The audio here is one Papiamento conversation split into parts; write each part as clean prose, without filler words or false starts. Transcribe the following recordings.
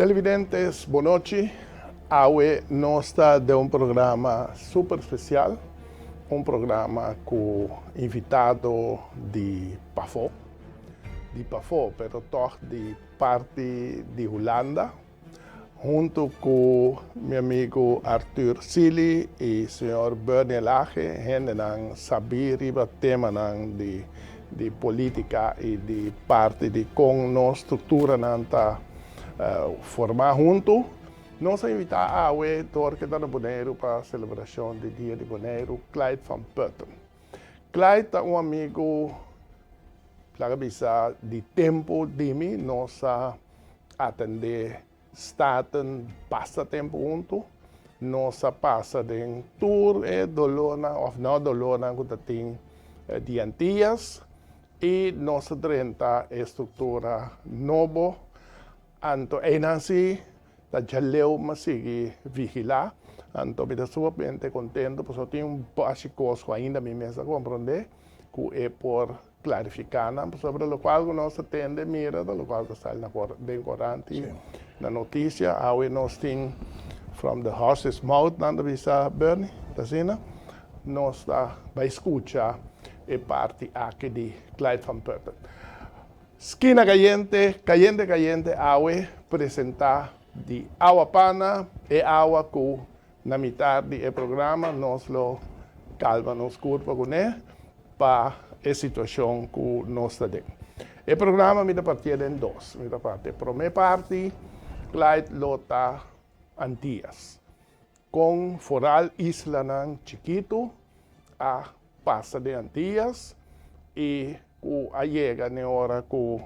Televidentes, bon nochi. Awe nos ta den un programa super spesial, un programa ku invitado di pafó, di pafó pero tòg di parti di Hulanda, huntu ku mi amigu Arthur Sealy i señor Bernie Elhage, hendenan sabí riba temanan di di polítika i di parti di kon nos strukturanan ta formá huntu. Nos a invitá awe dor ke ta na Boneiru pa selebrashon di Dia di Boneiru, Clyde van Putten. Clyde ta un amigu, laga bisa, di tempu di mi. Nos a atendé Staten basta tempu huntu. Nos a pasa den tur e dolónan òf no dolónan ku ta tin di Antillas i nos a drenta e struktura nobo. Anto einan si ta djaleu mi a sigui vigilá. Anto mi ta sumamente kontentu pasobra tin un bashi kos ku ainda mi mes a komprondé ku e por klarifiká nan pasobra lokual ku nos ta tende mira ta lokual ta sali na den korant i na notisia. Awe nos tin from the horse's mouth nan ta bisa Bernie, ta asina? Nos ta bai skucha e parti aki di Clyde van Putten. Skina Kayente, Kayente Kayente awe presentá di Awa Pana, e awa ku na mitar di e programa nos lo kalma nos kurpa kuné pa e situashon ku nos ta den. E programa mi ta partié den dos. Mi ta parti e promé parti, Clyde lo ta Antias. Kon foral islanan chikitu a pasa den Antias i ku a yega n'e ora ku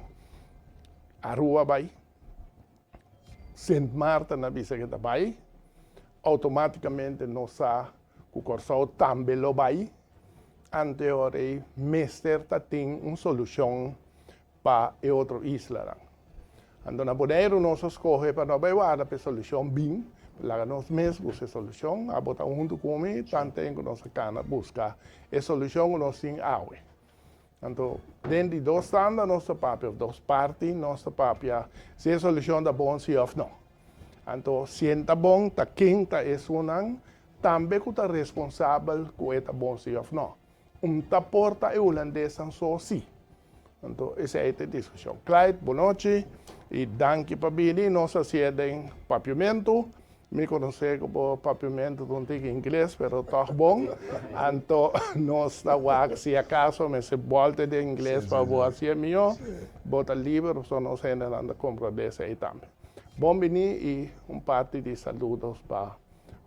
Aruba bai. Sint Maarten a bisa ke ta bai, outomátikamente nos sa ku Kòrsou tambe lo bai. Ante ora ei mester ta tin un solushon pa e otro islanan. Anto na Boneiru nos a skohe pa no bai warda pa e solushon bin, laga nos mes buska e solushon. Abo ta huntu ku mi tanten ku nos a kana buska e solushon ku nos tin awe. Anto, den di dos tanda nos ta papia, of dos parti nos ta papia, si e solucion ta bon si of no. Anto, si e ta bon, ta ken ta esunnan tambe cu ta responsabel cu e ta bon si of no. Un ta por ta e hulandesnan so si. Anto, esey ta e discusion. Clyde, bonochi y danki pa bini. Nos a hacié den papiamento. Mi konosé ku bo papiamentu ta un tiki ingles, pero tòg bon. Anto nos ta wak si akaso mester bòlta den ingles pa bo hasié mihó. Bo ta liber pasobra nos hendenan ta komprondé esei tambe. Bon biní i un parti di saludos pa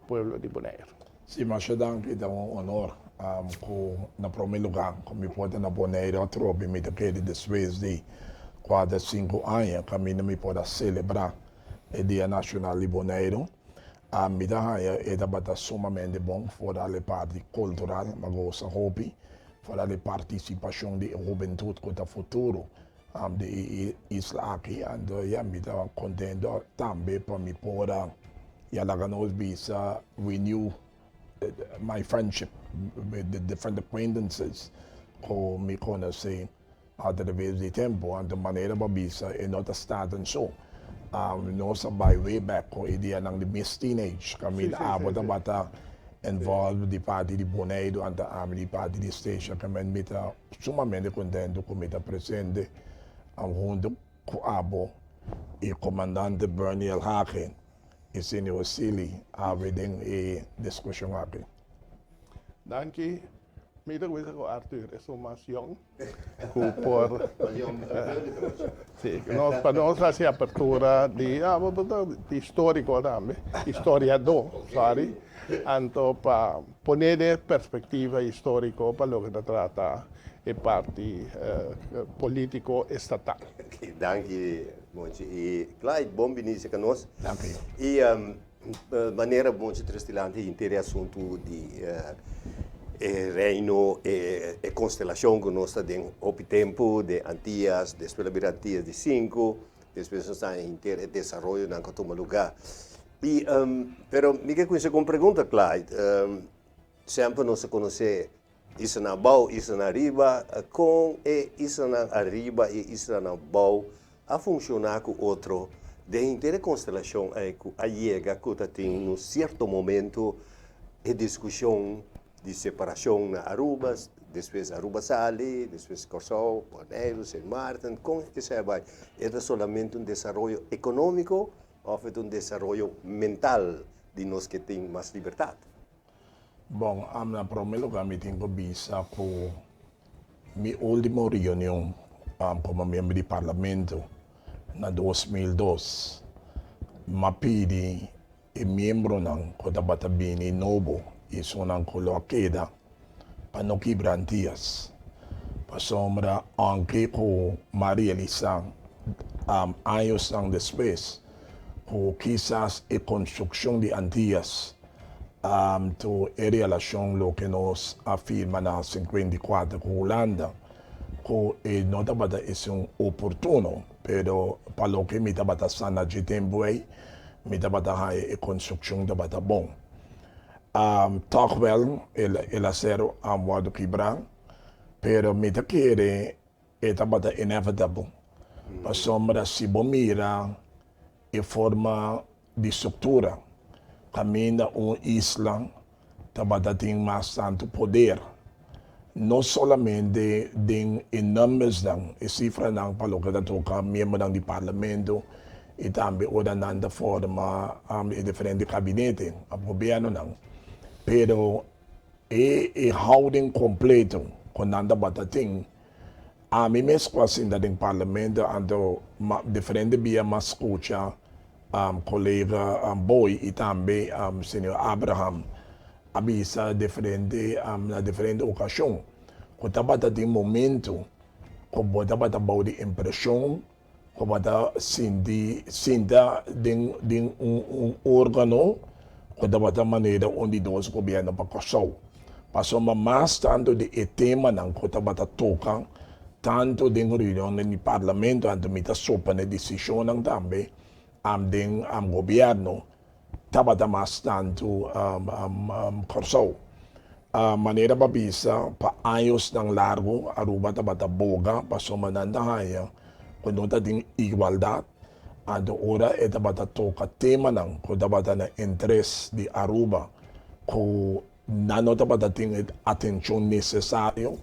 pueblo di Boneiru. Sí, masha danki. Ta un honor ku na promé lugá ku mi por ta na Boneiru atrobe. Mi ta kere despues di kuater, sinku aña kaminda mi por a selebrá E Dia Nashonal di Boneiru a mi ta haña e tabata sumamente bon foral e parti kultural, mi a gosa hopi, foral e partisipashon di e hubentut ku ta futuro di e isla aki. Anto ya mi ta kontento tambe pa mi por a ya laga nos bisa renew my friendship with the different acquaintances ku mi konosé. Atraves di tempu, anto manera bo a bisa e no ta Staten so. Nos a bai way back ku e dianan di Miss Teenage, kaminda abo tabata involved di parti di Boneiru, anto ami di parti di Statia. Kaminda mi ta sumamente kontentu ku mi ta presente huntu ku abo i Komandante Bernie Elhage i Señor Sealy awe den e diskushon aki. Danki. Mi ta kuminsa ku Arthur, esun mas yong ku por si nos pa nos hasi apertura di di historico tambe, historiadó sorry, anto pa pone den perspectiva historico pa loke ta trata e parti politico estatal. Danki Monchi i Clyde, bon bini serka nos. Danki. I Manera Monchi tres dilanti henter e asuntu di e reino, e konstelashon ku nos ta den hopi tempu, den Antias, despues a bira Antias di sinku, despues nos ta henter e desaroyonan ku a tuma lugá. I pero mi ke kuminsá ku un pregunta Clyde, semper nos a konosé islanan abou, islanan ariba, kon e islanan ariba i e islanan abou a funshoná ku otro. Den henter e konstelashon ei ku a yega ku ta tin un sierto momento e diskushon di separashon na Aruba, despues Aruba sali, despues Kòrsou, Boneiru, Sint Maarten, kon esei a bai? E ta solamente un desaroyo ekonómiko òf e ta un desaroyo mental di nos ke tin mas libertat? Bon, na promé lugá mi tin ku bisa ku mi último reunion komo miembro di Parlamento na 2002, m'a pidi e miembronan ku tabata bini nobo i esunnan ku lo a keda pa no kibra Antias. Pasobra aunke ku m'a realisá añosnan despues ku kisas e konstrukshon di Antias tu e relashon loke nos a firma na 54 ku Hulanda ku e no tabata esun oportuno, pero pa loke mi tabata sa na dje tempu ei, mi tabata haña e konstrukshon tabata bon. Tòg wèl el a ser wòrdu kibrá, pero mi ta kere e tabata inevitable, pasobra si bo mira e forma di struktura kaminda un isla tabata tin mas tantu poder, no solamente den e numbersnan, e sifranan pa loke ta toka miembronan di parlamento i tambe ora nan ta forma e diferente kabinete òf gobièrnunan, pero e e houding kompleto ku nan tabata tin, ami mes ku a sinta den parlamento anto diferente bia m'a skucha Kolega Boy i tambe señor Abraham a bisa diferente na diferente okashon ku tabata tin momento ku bo tabata bou di impreshon ku bo ta sinti sinta den den un un organo ku tabata manera un di dos gobièrnu pa Kòrsou. Pasobra mas tantu di e temanan ku tabata toka tantu den reunionnan di parlamento anto mi ta sopa na e desishonnan tambe den gobièrnu tabata mas tantu Kòrsou. Manera pa bisa pa añosnan largu Aruba tabata boga pasobra nan ta haña ku no ta tin igualdat anto ora e tabata toka temanan ku tabata na interes di Aruba ku Nan no tabata tin e atencion necesario,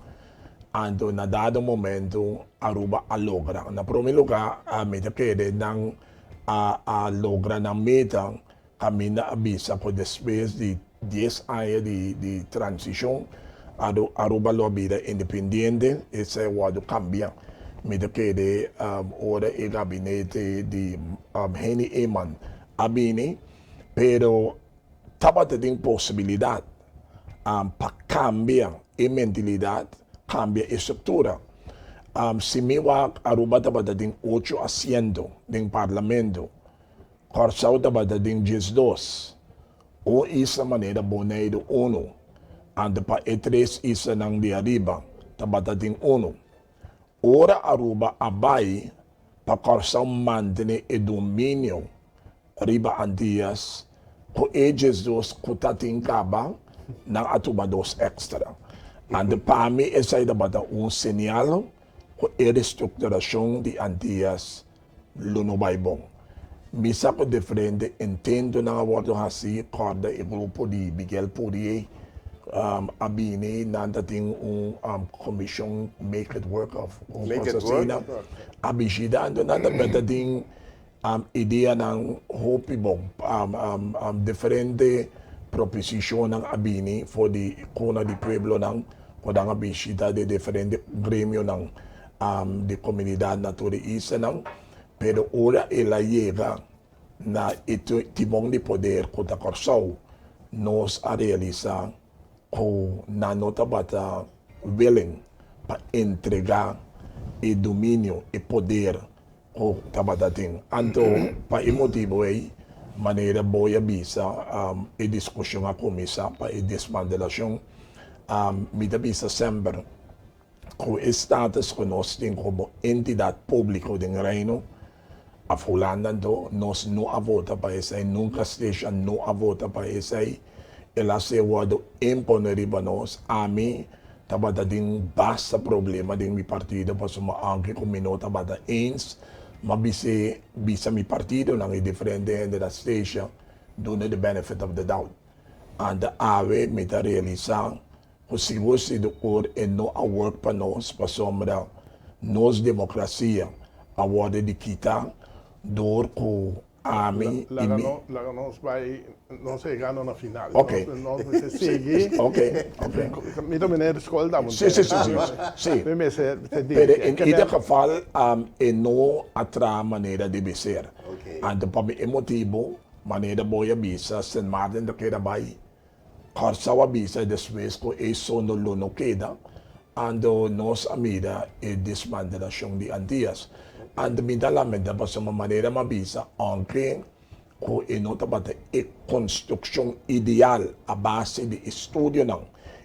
anto na dado momento Aruba a logra. Na prome lugar mi ta kere nan a a logra nan meta caminda a bisa cu despues di dies aña di di transicion Aruba lo a bira independiente, esey a wordo cambia. Mi ta kere ora e gabinete di Henny Eman a bini, pero Tabata tin posibilidat pa kambia e mentilidat, kambia e struktura. Si mi wak Aruba tabata tin ocho asiento den parlamento, Kòrsou tabata tin 12, un isla manera Boneiru unu, anto pa e tres islanan di ariba tabata tin unu. Ora Aruba a bai pa Kòrsou mantene e dominio Riba Antias, ku e 12 ku ta tin kaba, nan a tuma dos èkstra. Anto pa mi esei tabata un señal ku e restrukturashon di Antias lo no bai bon. Mi sa ku diferente intentonan a wòrdu hasí, kòrda e grupo di Miguel Pourier a bini, nan ta tin un komishon Make It Work òf un kos asina, a bishita, anto nan tabata tin Ideanan hopi bon. Diferente proposicionnan a bini for di cuna di pueblonan cu nan a bishita di diferente gremionan di comunidad na tur e islanan, pero ora el a yega na e timon di poder cu ta Corsou, nos a realisa cu nan no tabata willing pa entrega e dominio, e poder Ku tabata tin. Anto pa e motibu ei, manera Boy a bisa, e diskushon a kuminsá pa e desmantelashon. Mi ta bisa semper ku e status ku nos tin komo entidat públiko den Reino, òf Hulanda anto, nos no a vota pa esei, nunka Statia no a vota pa esei, el a ser wòrdu imponé riba nos. Ami Tabata tin basta problema den mi partido pasobra aunke ku mi no tabata eens, M'a bis'é, bisa mi partidonan i diferente hende na Statia duna the benefit of the doubt. Anta awe mi ta realisá ku sigur sigur e no a work pa nos pasobra nos demokrasia a wòrdu di kita dor ku Ami i mi. Laga nos bai, nos a yegando na final. Ok. Nos mester sigui. Ok, ok. Mi ta meneer di skol ta un Si, si, si, si, si. Mi mester di. Pero en ieder geval e no a traha manera debe ser. Ok. Anto pa mi e motibu, manera bo a bisa, Sint Maarten ta keda bai. Kòrsou a bisa despues ku e sono lo no keda, anto nos a mira e desmantelashon di Antias. Anto mi ta lamenta pasobra manera mi a bisa, ounke ku e no tabata e konstrukshon ideal a base di estudionan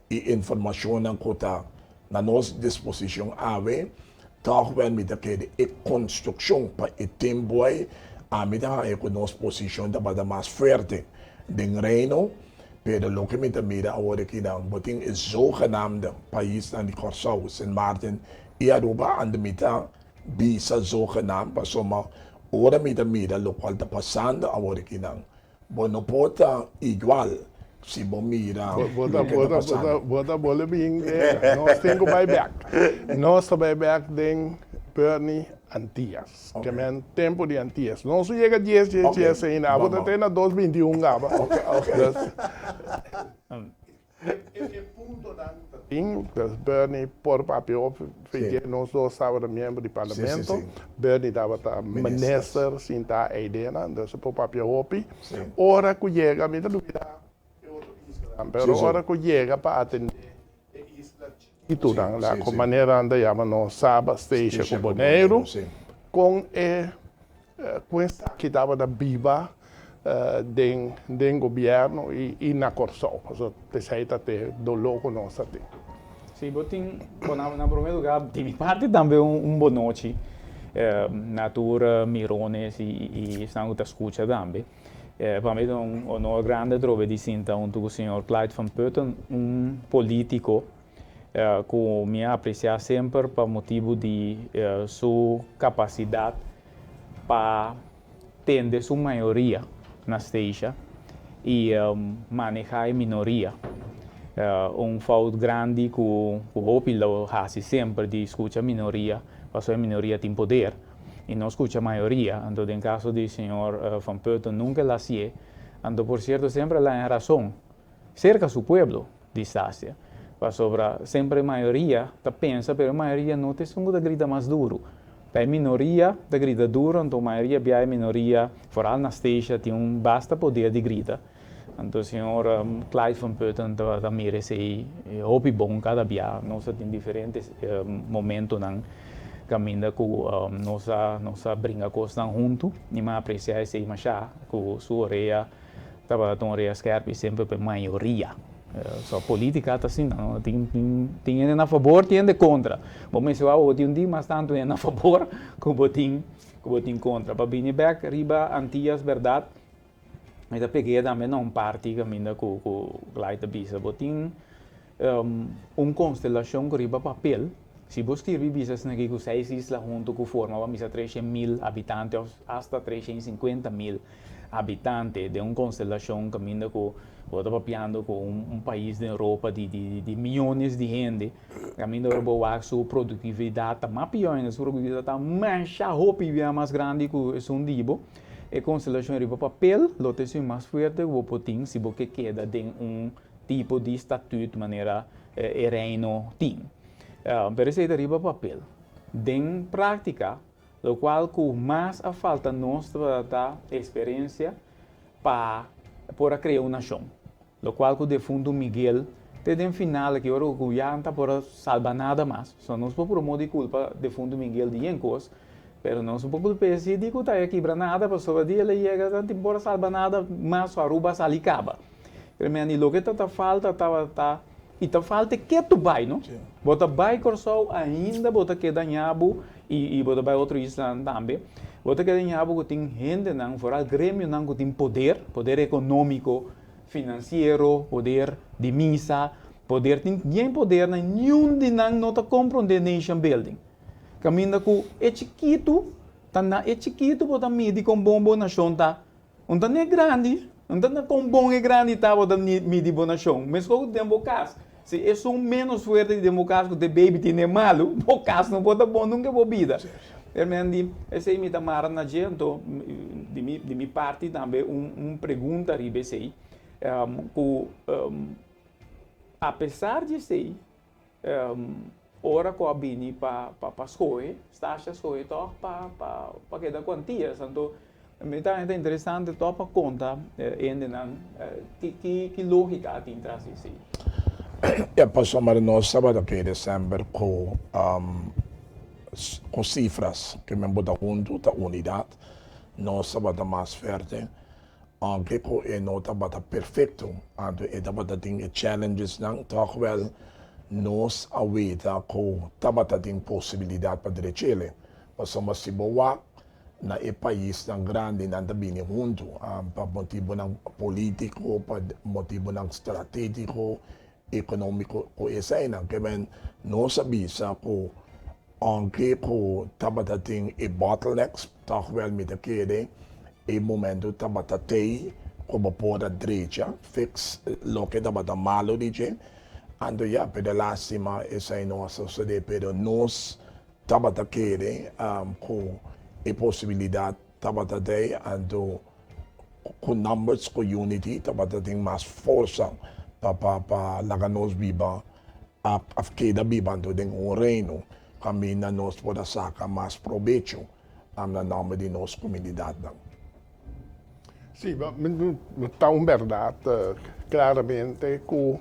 i informashonnan ku ta na nos disposishon awe, tòg wèl mi ta kere e konstrukshon pa e tempu ei, ami ta haña ku nos posishon tabata mas fuerte den Reino, pero loke mi ta mira awor akinan, bo tin e zogenaamde paisnan di Kòrsou, Sint Maarten i Aruba, anto mi ta bisa zogenaamd pasobra ora mi ta mira lokual ta pasando awor akinan, Bo no por ta igual si bo mira loke ta pasando. Bo ta bole bin den nos tin ku bai bek. Nos ta bai bek den Bernie Antillas. Ke men tempu di Antillas. Nos no yega dies dies dies ainda. Abo ta te na dos bintiun kaba. E puntonan ta tin, dus Bernie por papia hopi, dje nos dos tabata miembro di parlamento, Bernie tabata minister sinta eidenan, dus e por papia hopi. Ora ku yega, mi ta lubida e otro islanan, pero ora ku yega pa atende e isla chikitunan la ku manera nan ta yama nos Saba, Statia ku Boneiru, kon e Ku esaki tabata biba den den gobièrnu i na Kòrsou. Pasobra esei ta te doló ku nos ta tin. Si bo tin, bo na promé lugá di mi parti tambe un bonochi na tur mirones i esnan ku ta skucha tambe. Pa mi ta un honor grandi atrobe di sinta huntu ku señor Clyde van Putten, un polítiko ku mi a apresiá semper pa motibu di su kapasidat pa tende su mayoria na Statia i manehá e minoria. Un fout grandi ku hopi lo hasi semper di skucha minoria pasobra e minoria tin poder i no skucha mayoria. Anto den kaso di señor Van Putten nunka el a hasié. Anto por sierto semper el a haña rason serka su pueblo. Di Stasia. Pasobra semper e mayoria ta pensa, pero e mayoria no ta esun ku ta grita mas duru. Ta e minoria ta grita duru, anto mayoria bia e minoria, foral na Stasia, tin un basta poder di grita. Anto señor Clyde van Putten ta mira esei hopi bon kada bia. Nos a tin diferente momentonan kaminda ku nos a nos a bringa kosnan huntu i mi a apresia esei masha ku su orea. Tabata un orea skerp i semper pa e mayoria. So politica ta asina, no? Tin tin hende na fabor, tin hende kontra. Bo mester wou bo tin un di mas tantu hende na fabor ku bo tin ku bo tin kontra. Pa bini bek riba Antillas bèrdat, mi ta peg'é tambe na un parti kaminda ku ku Clyde ta bisa. Bo tin un konstelashon ku riba papel, si bo skirbi bisa asina aki ku seis isla huntu ku forma bo a misa 300.000 habitante òf asta 350.000 habitante den un konstelashon kaminda ku bo ta papiando ku un pais den Europa di di miyones di hende, kaminda ora bo wak su produktividat ta mas pió ainda, su produktividat ta masha hopi bia mas grandi ku esun di bo, e konstelashon riba papel lo ta esun mas fuerte ku bo por tin si bo ke keda den un tipo di statut manera e Reino tin. Pero esei ta riba papel. Den práktika, lokual ku mas a falta nos tabata ta eksperensia pa por a krea un nashon. Lokual ku defuntu Miguel te den final aki ora ku ya no ta por a salba nada mas. So nos por puru modo di kulpa defuntu Miguel di yen kos, pero nos no por kulp'é si di ku ta e kibra nada pasobra di el a yega ta tin por a salba nada mas so Aruba a sali kaba. Tremendo. I loke ta ta falta tabata i ta falta ketu bai no. Bo ta bai Kòrsou ainda bo ta keda ñabu i i bo ta bai otro islanan tambe. Bo ta keda ñabu ku tin hendenan foral gremionan ku tin poder, poder ekonómiko, finansiero, poder di misa, poder tin bien podernan niun di nan no ta komprondé nation building. Kaminda ku e chikitu. Ta na e chikitu bo ta midi kon bon bo nashon ta. Un ta na e grandi, un ta na kon bon e grandi ta bo ta midi bo nashon. Meskos ku den bo kas, si esun ménos fuerte di den bo kas ku ta e baby tene malu, bo kas no por ta bon nunka bo bida. Herman di, Esei mi ta mara na dje, anto di mi di mi parti tambe un un pregunta riba esei, ku apesar di esei, Ora ku a bini pa pa skohe, Stasha skohe tòg pa pa pa keda ku Antias. Anto mi ta haña ta interesante tòg pa konta hendenan ki ki ki lógika a tin tras di esei. Ya, pasobra nos tabata kere semper ku ku sifras ke men bo ta huntu ta unidat, nos tabata mas fèrte. Aunke ku e no tabata perfekto, anto e tabata tin e challengesnan, tòg wèl nos a weta ku tabata tin posibilidat pa drech'ele. Pasobra si bo wak na e paisnan grandi nan ta bini huntu pa motibunan polítiko, pa motibunan stratétiko, ekonómiko ku eseinan. Ke men nos a bisa ku Aunke ku tabata tin e bottlenecks, tòg wèl mi ta kere e momento tabata tei ku bo por a drecha, fix, loke tabata malu di dje. Anto ya, pero lástima esei no a sosodé, pero nos tabata kere ku e posibilidat tabata tei, anto ku numbers, ku unity tabata tin mas forsa pa pa laga nos biba. A keda biba anto den un reino kaminda nos por a saka mas probecho na nòmber di nos komunidatnan. Sí, ta un bèrdat klaramente ku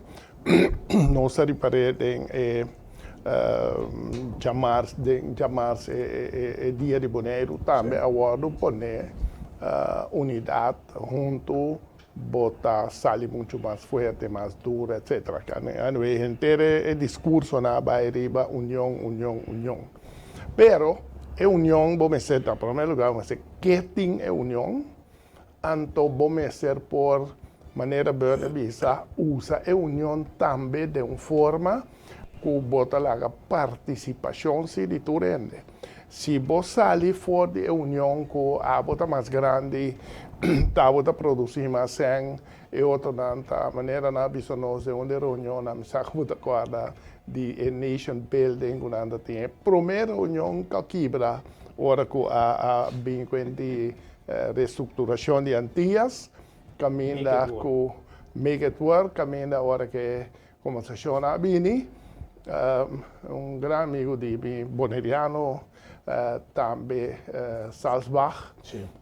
nos a ripar'é den e djamars, den djamars e dia di Boneiru tambe a wòrdu poné unidat huntu. Bo ta sali muchu mas fuerte, mas duro, etcetera. Anyway, henter e discursonan a bay riba union, union, union. Pero e union bo mester ta, prome lugar bo mester ke tin e union, anto bo mester por, manera Bert a bisa, usa e union tambe den un forma ku bo ta laga partisipashon si di tur hende. Si bo sali for di e union ku abo ta mas grandi, ta abo ta produsí mas sèn, e otronan ta manera nan a bisa nos den un di e reunionnan, mi sa ku bo ta kòrda di e nation building ku nan ta tin. E promé reunion ku a kibra ora ku a bin ku e di restrukturashon di Antias, kaminda ku make it work, kaminda ora ku e Conversacion a bini, un gran amigo di mi boneriano tambe Salsbach,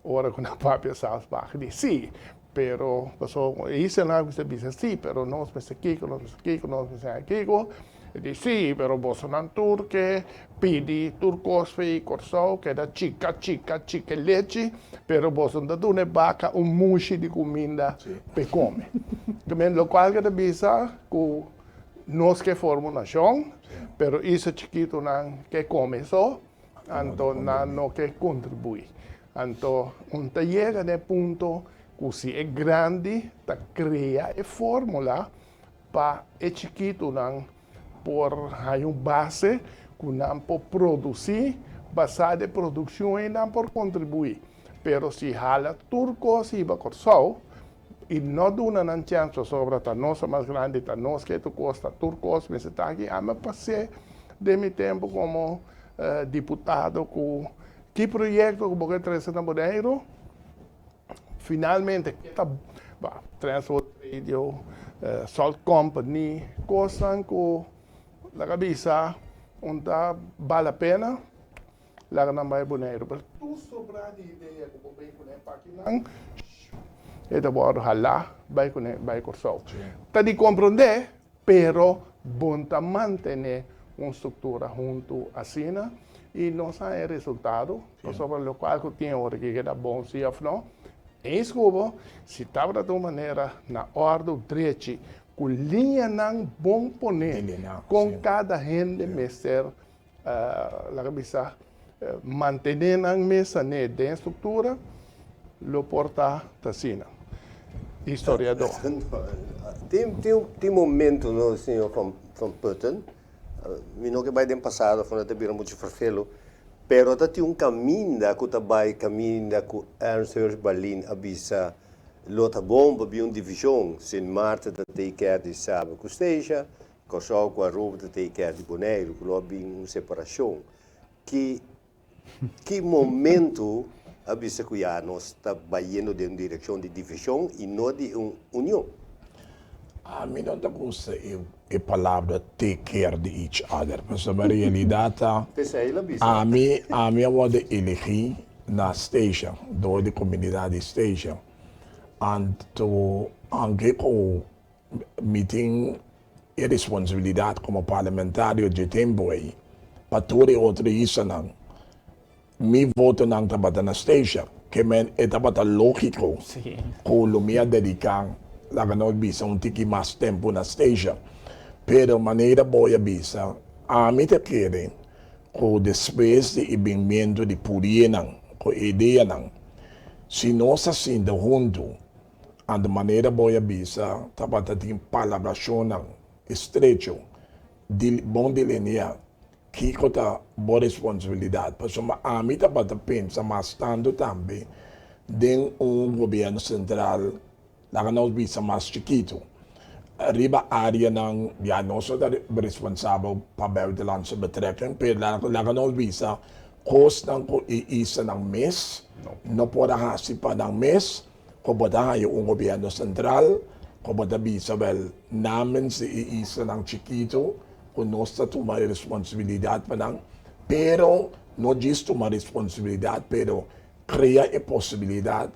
ora cu nan papia Salsbach di si, pero paso e isla nan mester bisa si, pero nos mester kico, nos mester kico, nos mester kico, e di si, pero bosonan tur ke pidi tur cos fei Corsou keda chica chica chica e lechi, pero boso no ta duna e baca un mushi di cuminda p'e come. Locual ke ta bisa cu nos ke forma un nacion, pero isla chikitonan ke come so, anto nan no ke contribui. Anto un ta yega na e punto cu si e grandi ta crea e formula pa e chikitonan por haña un base ku nan por produsí, basá den produkshon ei nan por kontribuí. Pero si hala tur kos hiba Kòrsou i no duna nan chèns pasobra ta nos a mas grandi, ta nos ke tur kos, ta tur kos mester ta aki. Ami a pas'é den mi tempu komo diputado ku ki proyekto ku bo ke trese na Boneiru, Finalmente ke ta Transworld Radio, Salt Company, kosnan ku laga bisa un ta bal la pena laga nan bai Boneiru. Pero tur sobrá di idea ku bo bin kuné pakinan e ta wòrdu halá bai kuné bai Kòrsou. Ta di komprondé pero bon ta mantené un struktura huntu asina i nos a haña e resultado. Pasobra lokual ku tin ora ki keda bon si òf no, eens ku bo, si tabata ta un manera na òrdu drechi, ku liñanan bon poné kon kada hende mester, laga bisa, mantené nan mes ané den struktura, lo por ta asina. Historiadó. Tin momento no, señor Van Putten, mi no ke bai den pasado, afo no ta bira muchu ferfelu. Pero ta tin un kaminda ku ta bai kaminda ku Ernst Hirsch Ballin a bisa lo ta bon pa bin un divishon, Sint Maarten ta take care di Saba ku Statia, Kòrsou ku Aruba ta take care di Boneiru, ku lo a bin un separashon. Ki ki momento a bisa ku ya nos ta bayendo den un direkshon di divishon i no di un union? Ami no ta gusta e e palabra take care di each other pasobra realidad ta P'esei el a bisa. ami ami a worde elegi na Statia door di comunidad di Statia anto aunke cu mi tin e responsabilidad como parlamentario dje tempo ey pa tur e otro islanan Mi votonan tabata na Statia, ke men e tabata lógiko ku lo mi a dediká, laga nos bisa, un tiki mas tempu na Statia. Pero manera Boy a bisa, ami ta kere ku despues di e binmentu di purienan ku e ideanan, si nos a sinta huntu, anto manera Boy a bisa, tabata tin palabrashonnan estrecho, bon delineá, Kiko ta bo responsabilidat? Pasobra ami tabata pensa mas tantu tambe den un gobierno sentral, laga nos bisa mas chikitu, riba areanan, ya nos no ta responsabel pa buitenlandse betrekking, pero laga nos bisa kosnan ku e islanan mes no por a hasi pa nan mes, ku bo ta haña un gobierno sentral ku bo ta bisa wel namens di e islanan chikitu, ku nos ta tuma e responsabilidat pa nan, pero no djis tuma responsabilidat, pero krea e posibilidat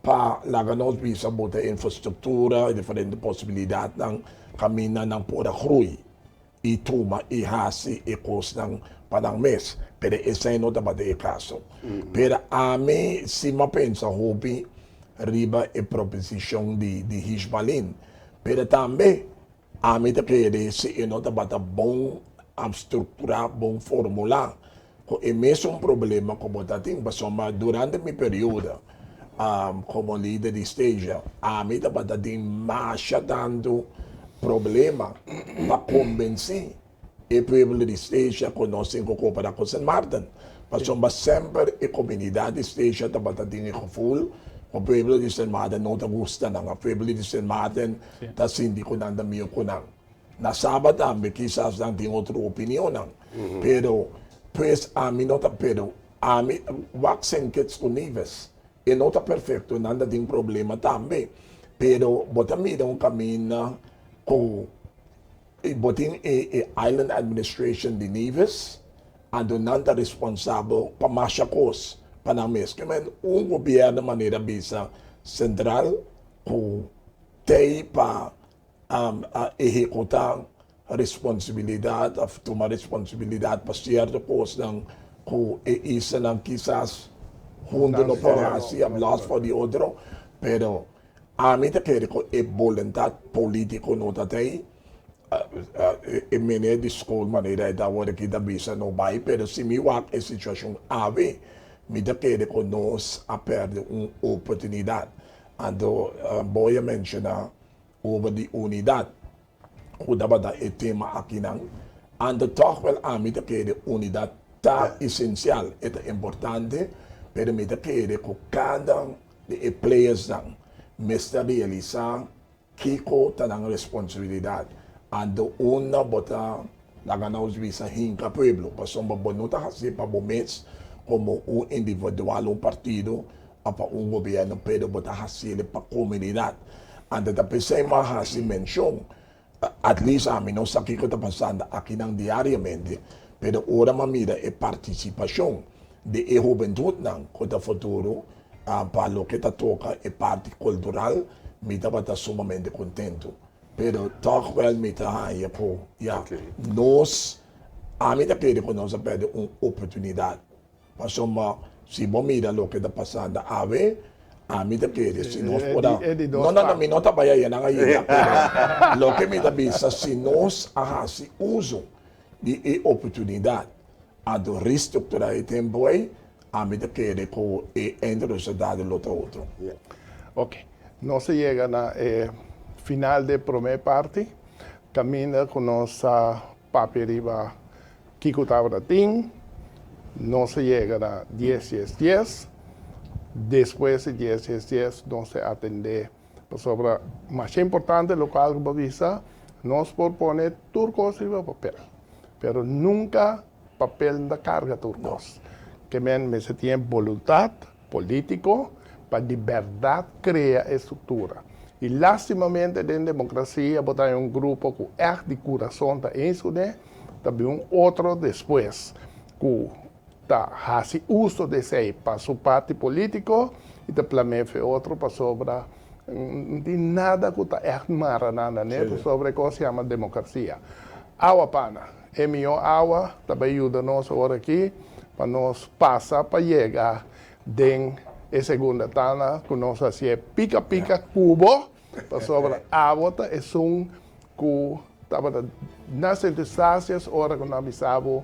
pa laga nos bisa bo ta infrastruktura, e diferente posibilidatnan kaminda nan por a grui i tuma i hasi e kosnan pa nan mes. Pero esei no tabata e kaso. Pero ami si mi a pensa hopi riba e proposishon di Hishbalin, pero tambe Ami ta kere si e no tabata bon strukturá, bon formulá, ku e mesun problema ku bo ta tin. Pasobra durante mi periodo komo lider di Stasia, ami tabata tin masha tantu problema pa kombensí e pueblo di Stasia ku nos tin ku koperá ku Sint Maarten. Pasobra semper e komunidat di Stasia tabata tin e gevoel ku pueblo di Sint Maarten no ta gusta nan, òf pueblo di Sint Maarten ta sinti ku nan ta mihó ku nan. Na Saba tambe kisas nan tin otro opinionnan, pero pues ami no ta, pero ami wak Sint Kitts ku Nevis, e no ta perfekto, nan ta tin problema tambe, pero bo ta mira un kaminda ku I bo tin e e Island Administration di Nevis, anto nan ta responsabel pa masha kos pa nan mes. Ke men un gobièrnu manera bisa sentral ku tei pa ehekutá responsabilidat òf tuma responsabilidat pa sierto kosnan ku e islanan kisas huntu no por hasi òf lòs for di otro, pero Ami ta kere ku e boluntat polítiko no ta tei. E meneer di skol manera e ta awor aki ta bisa no bai, pero si mi wak e situashon awe, mi ta kere ku nos a pèrdè un oportunidat. Anto Boy a menshoná over di unidat ku tabata e tema akinan. Anto tòg wèl ami ta kere unidat ta esensial, e ta importante, pero mi ta kere ku kada di e playersnan mester realisá kiko ta nan responsabilidat. Anto unda bo ta laga nos bisa hinka pueblo, pasobra bo no ta hasié pa bo mes komo un individual, un partido òf pa un gobièrnu, pero bo ta hasié pa komunidat. Anto ta p'esei mi a hasi menshon, at least ami no sa kiko ta pasando akinan diariamente, pero ora mi a mira e partisipashon di e hubentutnan ku ta futuro pa loke ta toka e parti kultural, mi tabata sumamente kontentu. Pero tòg wèl mi ta haña ku ya nos, ami ta kere ku nos a pèrdè un oportunidat. Pasobra si bo mira loke ta pasando awe, ami ta kere si nos por a, no no no mi no ta bai aya nan ainda, pero loke mi ta bisa si nos a hasi uso di e oportunidat Anto restructura e tempo ei, ami ta kere ku e eindresultado lo ta otro. Ok, nos a yega na e final di e promé parti, kaminda ku nos a papia riba kiko tabata tin. Nos a yega na dies dies dies, despues di dies dies dies nos a atendé pasobra masha importante lokual ku bo bisa, nos por pone tur kos riba papel, pero nunka papel no ta karga tur kos. Ke men mester tin e boluntat polítiko pa di bèrdat krea e struktura. I lastimamente den demokrasia bo ta haña un grupo ku ègt di kurason ta eens kuné, ta bin un otro despues ku ta hasi uso di esei pa su parti polítiko i ta plam'é fe otro pasobra no tin nada ku ta ègt mara nan na ne pasobra e kos yama demokrasia. Awa pana, e mihó awa ta bai yuda nos awor aki pa nos pasa pa yega den e segunda tanda ku nos hasié pika pika kubo pasobra awa ta esun Ku tabata na Sint Eustatius ora ku nan bisa bo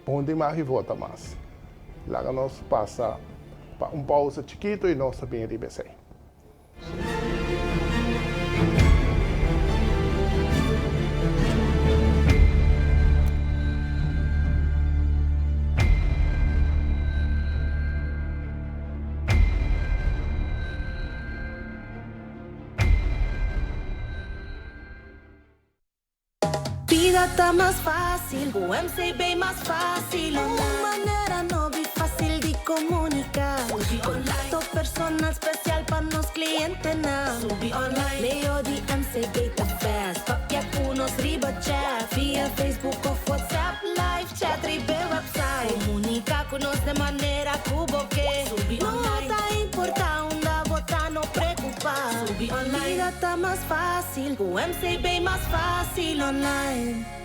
bon tin mag di vota mas. Laga nos pasa pa un pausa chikitu i nos ta bin riba esei. Bida ta mas fácil ku MCB mas fácil. Un manera nobo i fácil di komuniká. Kontakto personal spesial pa nos klientenan. Medio di MCB ta fast, papia ku nos riba chat. Via Facebook òf WhatsApp, live chat riba e website. Komuniká ku nos den manera ku bo ke. No ta importá unda bo ta, no preokupá. Bida ta mas fácil ku MCB mas fácil online.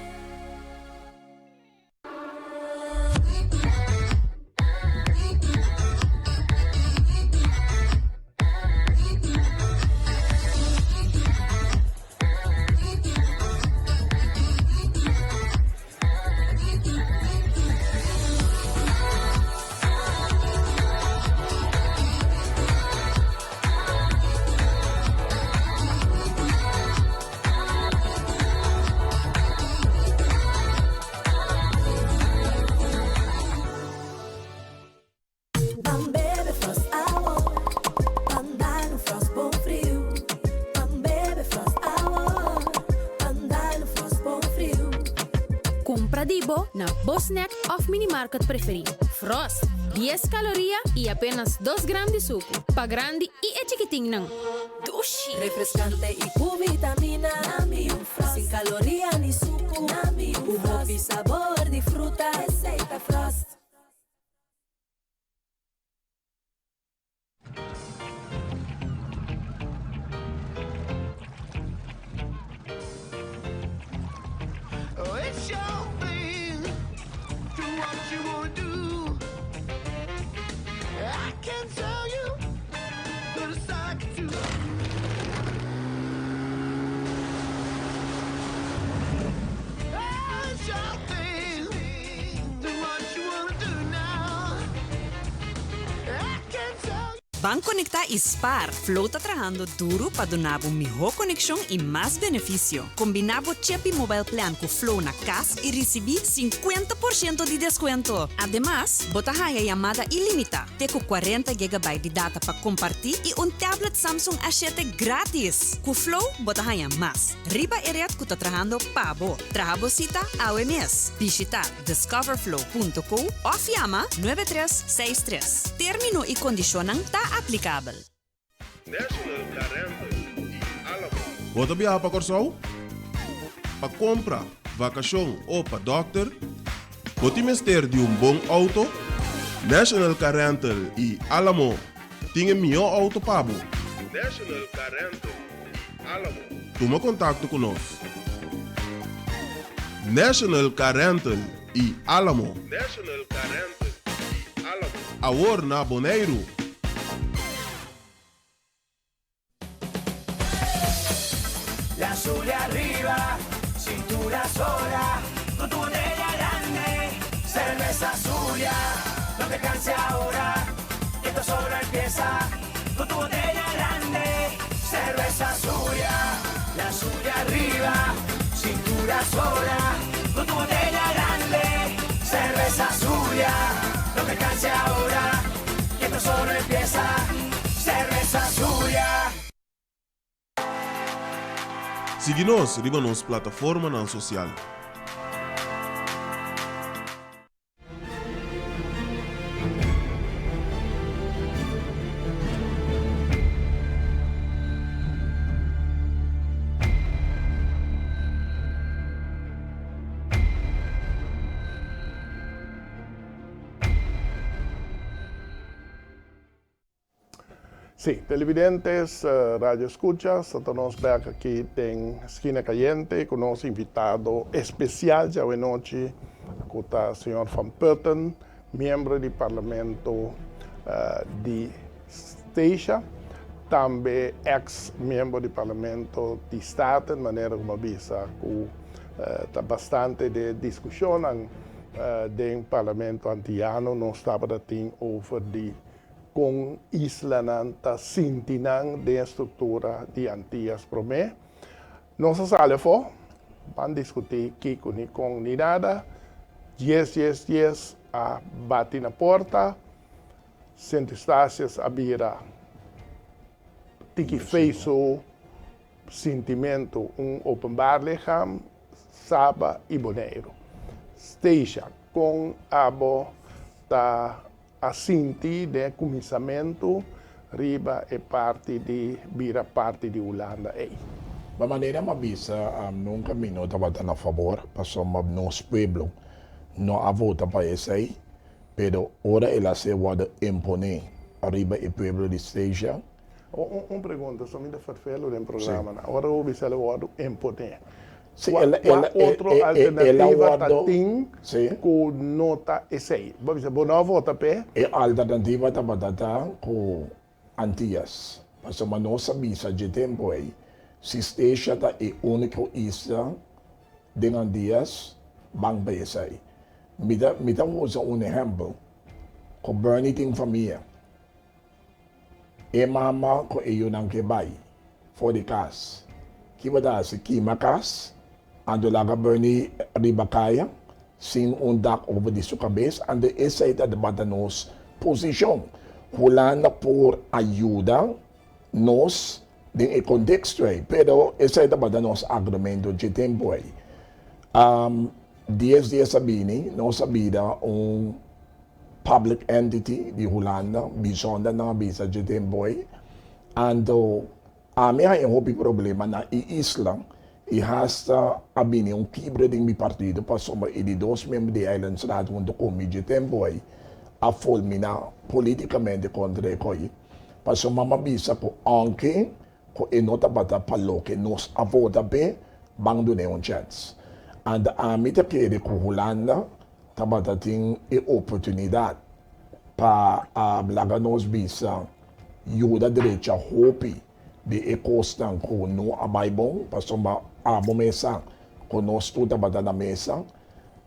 Ban bebe Frost awo, ban dal un Frost bon friu. Ban bebe Frost awo, ban dal un Frost bon friu. Kumpra di bo na bo snack òf minimarket preferí. Frost, dies kaloria i apenas dos gram di suku, pa grandi i e chikitinnan. Dushi! Refrescante y cu vitamina. Nami un Frost. Sin caloria ni sucu. Nami un Frost. Cu hopi sabor di fruta. Esey ta Frost. Ban konektá i spar! Flow ta trahando duru pa duna bo mihó konekshon i mas benefisio. Kombiná bo Chepi Mobile Plan ku Flow na kas i risibí sinkuenta por shento di deskuento! Ademas, bo ta haña yamada ilimitá, te ku kuarenta gigabyte di data pa kompartí i un tablet Samsung A shete grátis! Ku Flow bo ta haña mas, riba e ret ku ta trahando pa bo. Traha bo sita awe mes! Bishita discoverflow punto co òf yama nuebe tres seis tres. Término i kondishonnan ta aplikabel. National Car Rental i Alamo. Bo ta biaha pa Kòrsou? Pa kompra, vakashon o pa dòkter? Bo tin mester di un bon outo? National Car Rental i Alamo tin e mihó outo pa bo. National Car Rental i Alamo. Tuma kontakto ku nos. National Car Rental i Alamo. National Car Rental i Alamo. Awor na Boneiru. La Zulia ariba, cintura sola, con tu botella grande, cerveza Zulia, no te canse ahora, que esto solo empieza, con tu botella grande, cerveza Zulia, la Zulia ariba, cintura sola, con tu botella grande, cerveza Zulia. canse ahora, que esto solo empieza. Cerveza Zulia. Sigui nos riba nos plataformanan sosial. Sí, televidentes, radio escuchas, ta nos bek aki den Skina Cayente cu nos invitado especial djawe nochi cu ta señor Van Putten, miembro di Parlamento di Statia, tambe ex miembro di Parlamento di Staten, manera cu mi a bisa cu ta bastante de discusionnan den Parlamento Antiyano nos tabata tin over di Kon islanan ta sinti nan den e struktura di Antias promé? Nos a sali afó, ban diskutí kiko ni kon ni nada. Dies dies dies a bati na porta, Sint Eustatius a bira tiki fei su sintimentu un openbaar lichaam, Saba i Boneiru. Stacia, kon abo ta a sinti den e kuminsamentu riba e parti di bira parti di Hulanda ei. Ma manera mi a bisa, nunka mi no tabata na fabor, pasobra nos pueblo no a vota pa esei, pero ora el a ser wòrdu imponé riba e pueblo di Statia. Un pregunta, so mi ta ferfelu den programanan, ora bo bisa el a wòrdu imponé, Sí, Kua el, kua el, el, otro el, el a alternativa ta wòrdu, tin sí. ku no ta esei? Bo bisa bo no a vota p'e? E alternativa tabata ta ku Antias, pasobra nos a bisa dje tempu ei, si Statia ta e úniko isla den Antias, ban pa esei. Mi ta, mi ta usa un ehèmpel, ku Bernie tin famia. E mama ku e yunan ke bai for di kas. Ki bo ta hasi? Kima kas? Anto laga Bernie riba kaya sin un dak over di su kabes? Anto esei ta tabata nos posishon. Hulanda por a yuda nos den e konteksto ei, pero esei tabata nos argumento dje tempu ei. Dies dies a bini, nos a bira un. Public entity di Hulanda, bijzonder nan a bisa dje tempo ei. Anto ami a haña hopi problema na e isla i hasta a bini un kibre den mi partido pasobra e di dos miembro di Eilandsraad hunto ku mi dje tempo ei a fulminá politikamente kontra e koi pasobra mi a bisa ku ounke ku e no tabata pa loke nos a vota p'e ban dun'é un chèns. Anto ami ta kere ku Hulanda tabata tin e oportunidat pa laga nos bisa yuda drecha hopi di e kosnan ku no a bai bon, pasobra abo mes sa ku nos tur tabata na mesa,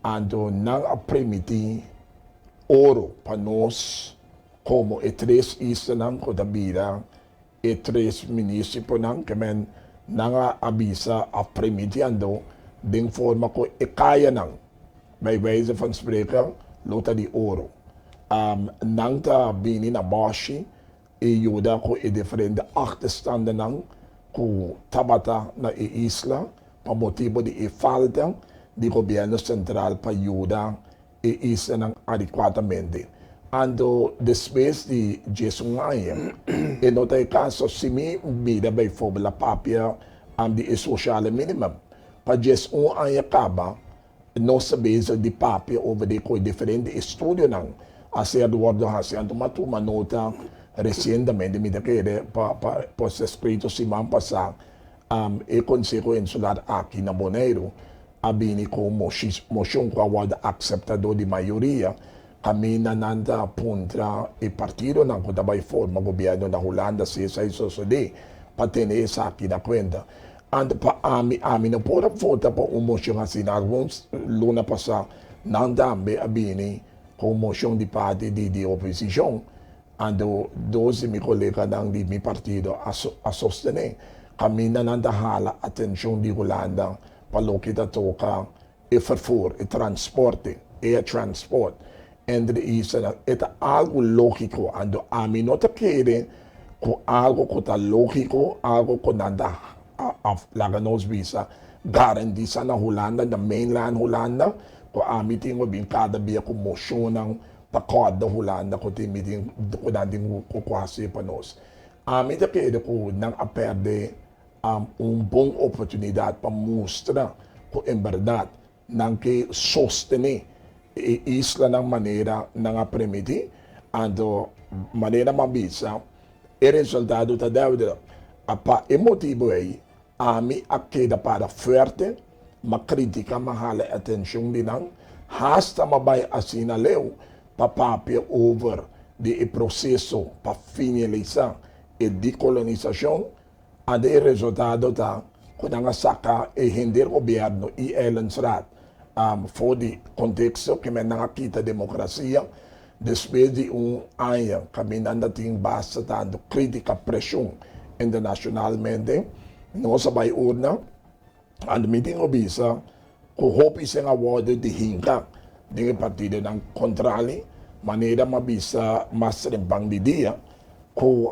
anto nan a permití oro pa nos komo e tres islanan ku ta bira E tres munisiponan ke men nan a avisa a permiti ando den forma ku e kayanan, bij wijze van spreken, lo ta di oro. Nan ta bini na bòshi i yuda ku e diferente achterstandennan ku tabata na e isla pa motibu di e falta di gobièrnu sentral pa yuda e islanan adekuadamente. Anto despues di diesun aña e no ta e kaso si mi bira bijvoorbeeld a papia di e sociale minimum. Pa 11 aña kaba nos ta bezig di papia over di ku e diferente estudionan a ser wordo hasi. Anto mi a tuma nota resientemente mi ta kere pa pa ser eskrito siman pasa e Konseho Insular aki na Boneiru a bini ku un moshon ku a wòrdu akseptá dor di mayoria, kaminda nan ta puntra e partidonan ku ta bai forma gobièrnu na Hulanda si esei sosodé pa tene esaki na kuenta. Anto pa ami, ami no por a vota pa un moshon asina. Algun luna pasá nan tambe a bini ku un moshon di parti di oposishon Anto dos di mi koleganan di mi partido a sostené kaminda nan ta hala atenshon di Hulanda pa loke ta toka e fervoer, e transporte, air transport. Entre islanan. E ta algu lógiko, anto ami no ta kere ku algu ku ta lógiko, algu ku nan ta laga nos bisa garantisa na Hulanda, na mainland Hulanda, ku ami tin ku bin kada bia ku moshonnan pa kòrda Hulanda ku tin mi tin ku nan tin ku hasi pa nos. Ami ta kere ku nan a pèrdè un bon oportunidat pa mustra ku en bèrdat Nan ke sostené e islanan manera nan a permití, anto manera m'a bisa, e resultado ta dèuda. Pa e motibu ei, ami a keda para fuerte, m'a kritiká, m'a hala e atenshon di nan, hasta m'a bai asina leu pa papia over di e proseso pa finalisá e dekolonisashon. Ante e resultado ta ku nan a saka e henter gobièrnu i Eilandsraad for di konteksto ke men nan a kita demokrasia despues di un aña kaminda nan ta tin basta tantu kritika preshon internashonalmente. Nos a bai urna anto mi tin ku bisa ku hopi sen a wòrdu di hinka den e partidonan kontrali manera mi a bisa mas trempan di dia ku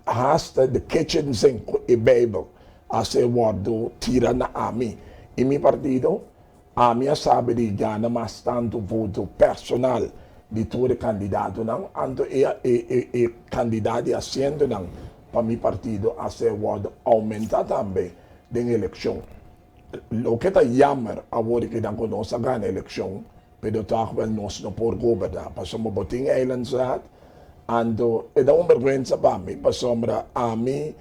Hasta de kitchen sink ku e Bijbel a ser wòrdu tira na ami i mi partido. Ami a sabi di gana mas tantu voto personal di tur e kandidatonan, anto e e e kandidat di asientonan pa mi partido a ser wòrdu oumentá tambe den elekshon. Loke ta jammer awor ki nan ku nos a gana elekshon, Pero tòg wel nos no por goberná, pasobra bo tin eilandsraad, anto e ta un bèrgwensa pa mi, pasobra ami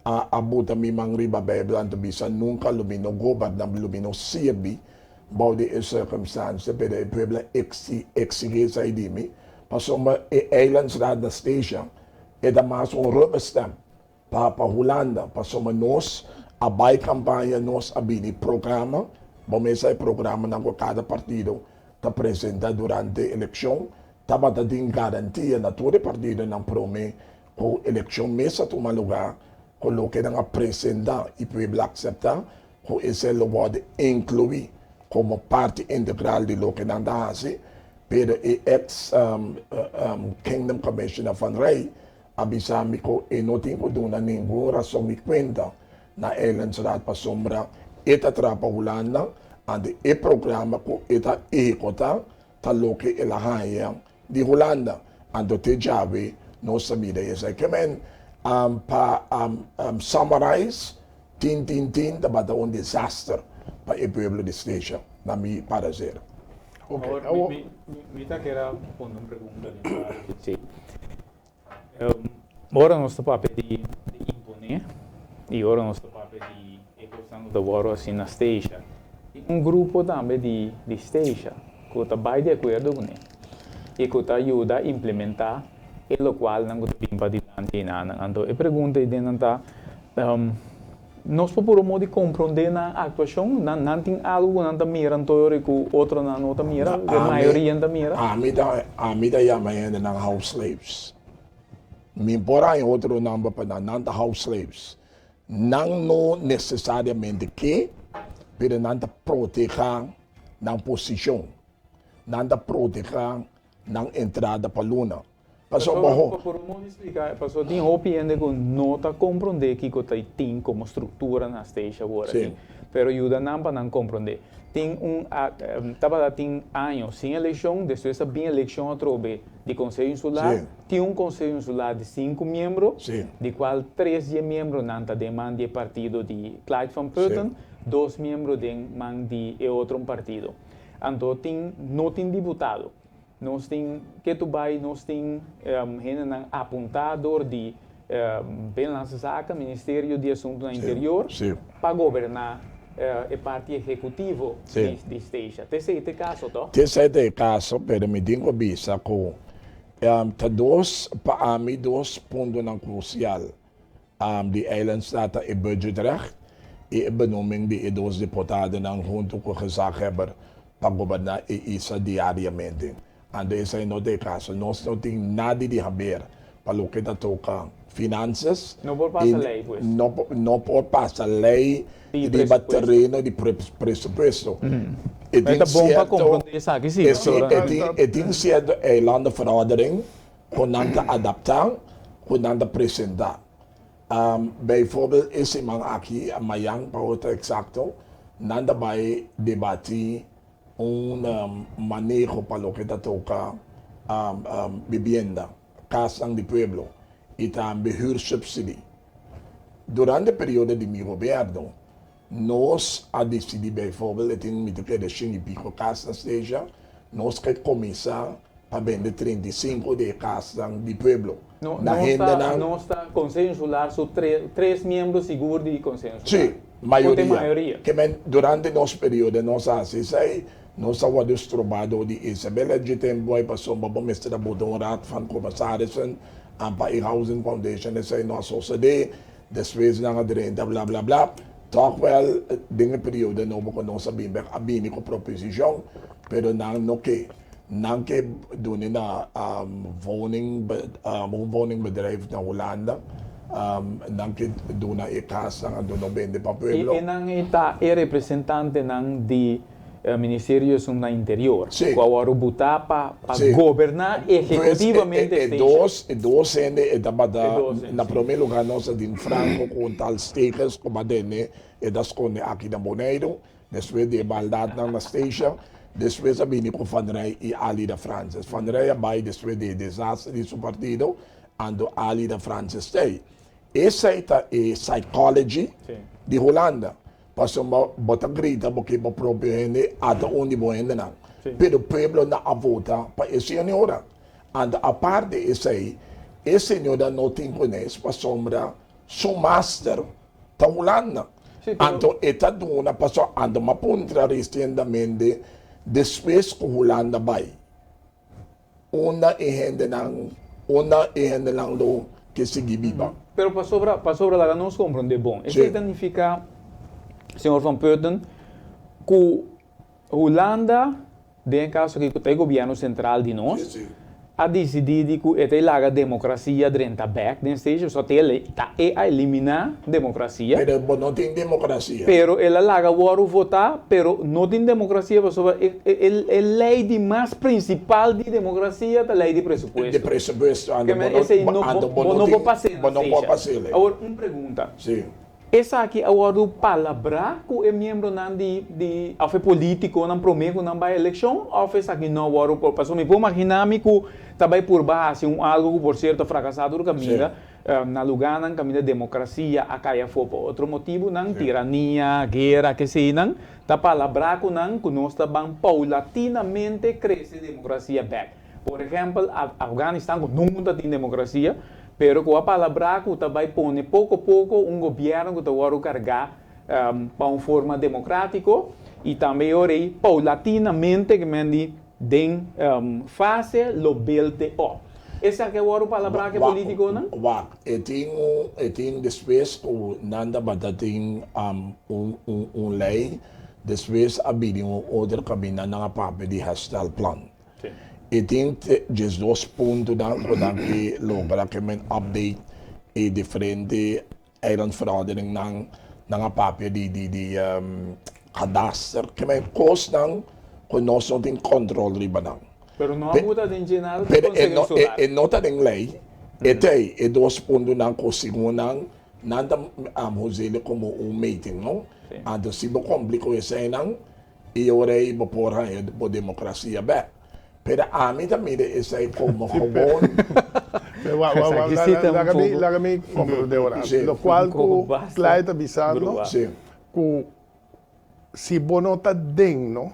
a a buta mi man riba Bijbel anto bisa nunka lo mi no goberná, lo mi no sirbi bou di e sirkumstansia, pero e pueblo a eksigí esei di mi, pasobra e eilandsraad na Statia e ta mas un rubberstamp. Pa pa Hulanda, pasobra nos a bai kampaña, nos a bini programa, bo mesa e programanan ku kada partido ta presenta durante elekshon, tabata tin garantia na tur e partidonan prome ku elekshon mes a tuma lugá, ku loke nan a presenta i pueblo a akseptá, ku esei lo wòrdu inkluí komo parti integral di loke nan ta hasi, pero e eks Kingdom Commissioner Van Rij a bisa mi ku e no tin ku duna ningun rason i kuenta na Eilandsraad pasobra e ta traha pa Hulanda, anto e programa ku e ta ehekutá ta loke el a haña di Hulanda. Anto te djawe nos ta mira esei. Ke men pa summarize, tin tin tin tabata un disaster pa e pueblo di Statia, na mi parecer. Awor, mi ta kere pone un pregunta den parti. Ora nos ta papia di imponé i ora nos ta papia di e kosnan ku ta wòrdu hasi na Statia, tin un grupo tambe di Statia ku ta bai di akuerdo kuné i ku ta yuda implementá e lokualnan ku ta bin padilanti einanan. Anto e pregunta ei den nan ta, Nos por puru modo di komprondé nan aktuashon? Nan nan tin algu ku nan ta mira anto ora ku otronan no ta mira, ku e mayoria no ta mira? Ami ta ami ta yama hendenan house slaves. Mi por haña otro nomber pa nan, nan ta house slaves. Nan no nesesariamente ke, pero nan ta protehá nan posishon. Nan ta protehá nan entrada pa luna. Pasobra bo. Pa por un modo splika, pasobra tin hopi hende ku no ta komprondé kiko ta tin komo struktura na Statia awor aki. Pero yuda nan pa nan komprondé. Tin un, tabata tin año sin elekshon, despues a bin elekshon atrobe di Konseho Insular. Tin un Konseho Insular di sinku miembro, di kual tres di e miembronan ta den man di e partido di Clyde van Putten, dos miembro den man di e otro un partido. Anto tin, no tin diputado. Nos tin ketu bai, nos tin hendenan apuntá dor di Binnenlandse Zaken, Ministerio di Asuntunan Interior, pa goberná e parti ehekutivo di Statia. Ta esei ta e kaso, tò? Ta esei ta e kaso, pero mi tin ku bisa ku ta dos, pa ami, dos puntonan krusial di Eilandstaat ta e budgetrecht i e benoeming di e dos diputadonan huntu ku gezaghebber pa goberná e isla diariamente. Anto esei no ta e kaso. Nos no tin nada di haber. pa loke ta toka finanzas. No por pasa lei pues. No no por pasa lei riba tereno di presupuesto. E tin ta bon pa komprondé esaki si. E tin sierto eilandenverordening ku nan ta adaptá, ku nan ta presentá. Bijvoorbeeld e siman aki, mayan pa bo ta eksakto, nan ta bai debatí un maneho pa loke ta toka bibienda, kasnan di pueblo i tambe huursubsidie. Durante e periodo di mi gobierno nos a disidí bijvoorbeeld e tin mi ta kere shin i piko kas na Stasia, nos ke kuminsá pa bende 35 di e kasnan di pueblo na hendenan. Nos ta Konseho Insular su tres miembro sigur di Konseho Insular. Sí, mayoria. Ke men durante nos periodo nos a hasi esei, nos a wòrdu strobá dor di Isabella dje tempu ei pasobra bo mester a bota un Raad van Commissarissen pa e Housing Foundation esei no a sosodé, despues nan a drenta bla bla bla. Tòg wèl den e periodo nobo ku nos a bini bèk a bini ku proposishon pero nan no ke. Nan ke duna na woning un woningbedrijf na Hulanda. Nan ke duna e kasnan anto no bende pa pueblo. I nan e ta e representantenan di Ministerio esun na Interior ku a wòrdu butá pa goberná ehekutivamente E dos e dos hende e tabata na promé lugá nos a tin Franco ku un tal Stegers ku a dene e ta skonde aki na Boneiru. Despues di e baldatnan na Statia, despues a bini ku Van Rij i Alida Francis. Van Rij a bai despues di e desaster di su partido, anto Alida Francis stay. Esei ta e psychology di Hulanda. Pasobra bo ta grita bo ke bo propio hende, ata un di bo hendenan. Pero pueblo no a vota pa e señora. Anto aparte esei, e señora no tin kunes pasobra su master ta Hulanda. Anto e ta duna pasobra anto m'a puntra recientemente despues cu Hulanda bay unda e hendenan unda e hendenan lo ke sigui biba. Pero pasobra pasobra laga nos comprende bon. Esey ta nifica señor Van Putten cu Hulanda, den e kaso aki ku ta e gobièrnu sentral di nos, a disidí di ku e ta e laga demokrasia drenta bèk den steeds, pasobra ta e ta e a eliminá demokrasia. Pero bo no tin demokrasia. Pero el a laga wòrdu votá, pero no tin demokrasia pasobra e e e lei di mas prinsipal di demokrasia ta lei di presupuesto. Di presupuesto, anto bo no, Esei no anto bo bo no no por tin, pas'é bo na no por Statia. pas'é. Awor, un pregunta. Sí. Esaki a wòrdu palabrá ku e miembronan di di òf e polítikonan promé ku nan bai elekshon òf esaki no a wòrdu por pasobra mi por imaginá mi ku ta bai purba hasi un algu ku por sierto a frakasá tur kaminda na lugánan kaminda demokrasia a kai afó pa otro motibunan, tirania, guera, keseinan, ta palabrá ku nan ku nos ta ban poulatinamente krese demokrasia bèk. Por ehèmpel, Afganistan ku nunka ta tin demokrasia, pero ku a palabrá ku ta bai pone poko poko un gobièrnu ku ta wòrdu kargá pa un forma demokrátiko i tambe e ora ei poulatinamente ke men di den fase lo belte òp. Esaki a wòrdu palabrá ku e polítikonan? Wak, e tin un e tin despues ku nan tabata tin un un lei, despues a bini un otro kaminda nan a papia di herstelplan. E tin 12 puntonan ku nan ke logra ke men update e diferente eilandverordeningnan. Nan a papia di di di kadaster, ke men kosnan ku nos no tin kontrol riba nan. Pero no a buta den dje nada di Pero e Konseho no Insular. e no ta den lei. E ta ei e dos puntonan ku segun nan nan ta hus'é komo un meting no. Anto si bo kumpli ku eseinan I ora ei bo por haña bo demokrasia bèk. Pero ami ta mira esei komo gewoon. Laga mi komprondé ora. Lokual ku Clyde ta bisando ku si bo no ta den no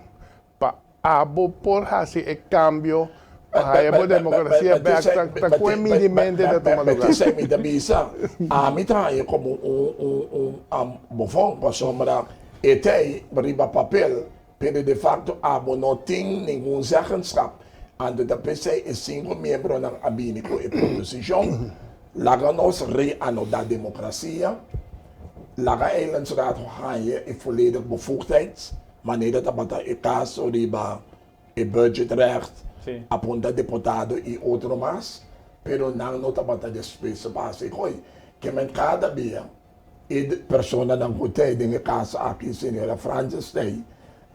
pa abo por hasi e kambio pa haña bo demokrasia bèk ta ku e midimente ta tuma lugá. Esei mi ta bisa. Ami ta haña komo un bofon pasobra E t'ei riba papel, pero de facto abo no tin ningun zeggenschap. Anto ta p'esei e sinku miembronan a bini ku e proposishon, Laga nos reanodá demokrasia, laga Eilandsraad haña e volledig bevoegdheid, manera tabata e kaso riba e budgetrecht, apunta deputado i otro mas. Pero nan no tabata dispuesto pa hasi koe. Ke men kada bia e personanan ku t'ei den e kas aki, señora Francis t'ei,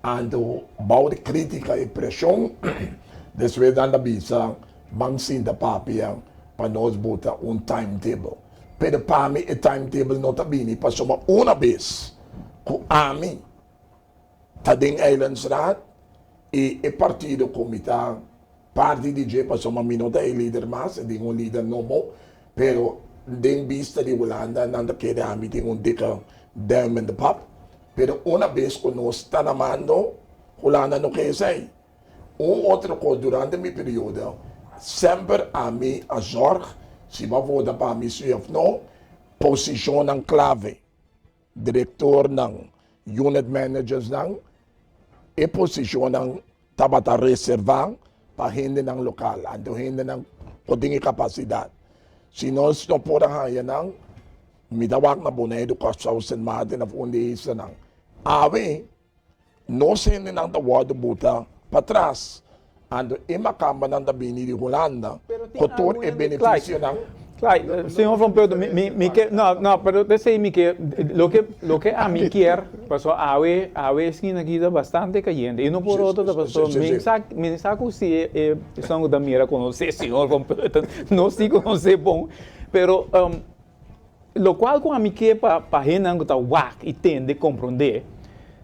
anto bou di kritika i preshon, despues nan ta bisa ban sinta papia pa nos buta un timetable. Pero pa mi e timetable no ta bini pasobra una bes ku ami ta den Eilandsraad i e partido ku mi ta parti di dje pasobra mi no ta e lider mas, e tin un lider nobo, pero den bista di Hulanda nan ta kere ami tin un dikke duim in de pap, pero una bes ku nos ta na mando Hulanda no ke esei. Un otro kos durante mi periodo semper ami a zorg si bo a vota pa mi si of no, posishonnan klave. Direktornan, unit managersnan, e posishonnan tabata reservá pa hendenan lokal, anto hendenan ku tin e kapasidat. Si nos no por a haña nan, mi ta wak na Boneiru, Kòrsou, Sint Maarten òf un di e islanan. Awe Nos hendenan ta wòrdu buta patras, anto e makambanan ta bini di Hulanda ku tur e benefisionan. Clyde, señor Van Putten, mi, mi, mi ke, no, no, pero esei mi ke, loke, loke ami kier, pasobra awe, awe esquina aki ta bastante cayente, i no por otro ta pasobra mi sa, mi sa ku si e, e esun ku ta mira konosé señor Van Putten, no si konosé bon, pero Lokual ku ami ke pa pa hendenan ku ta wak i tende komprondé,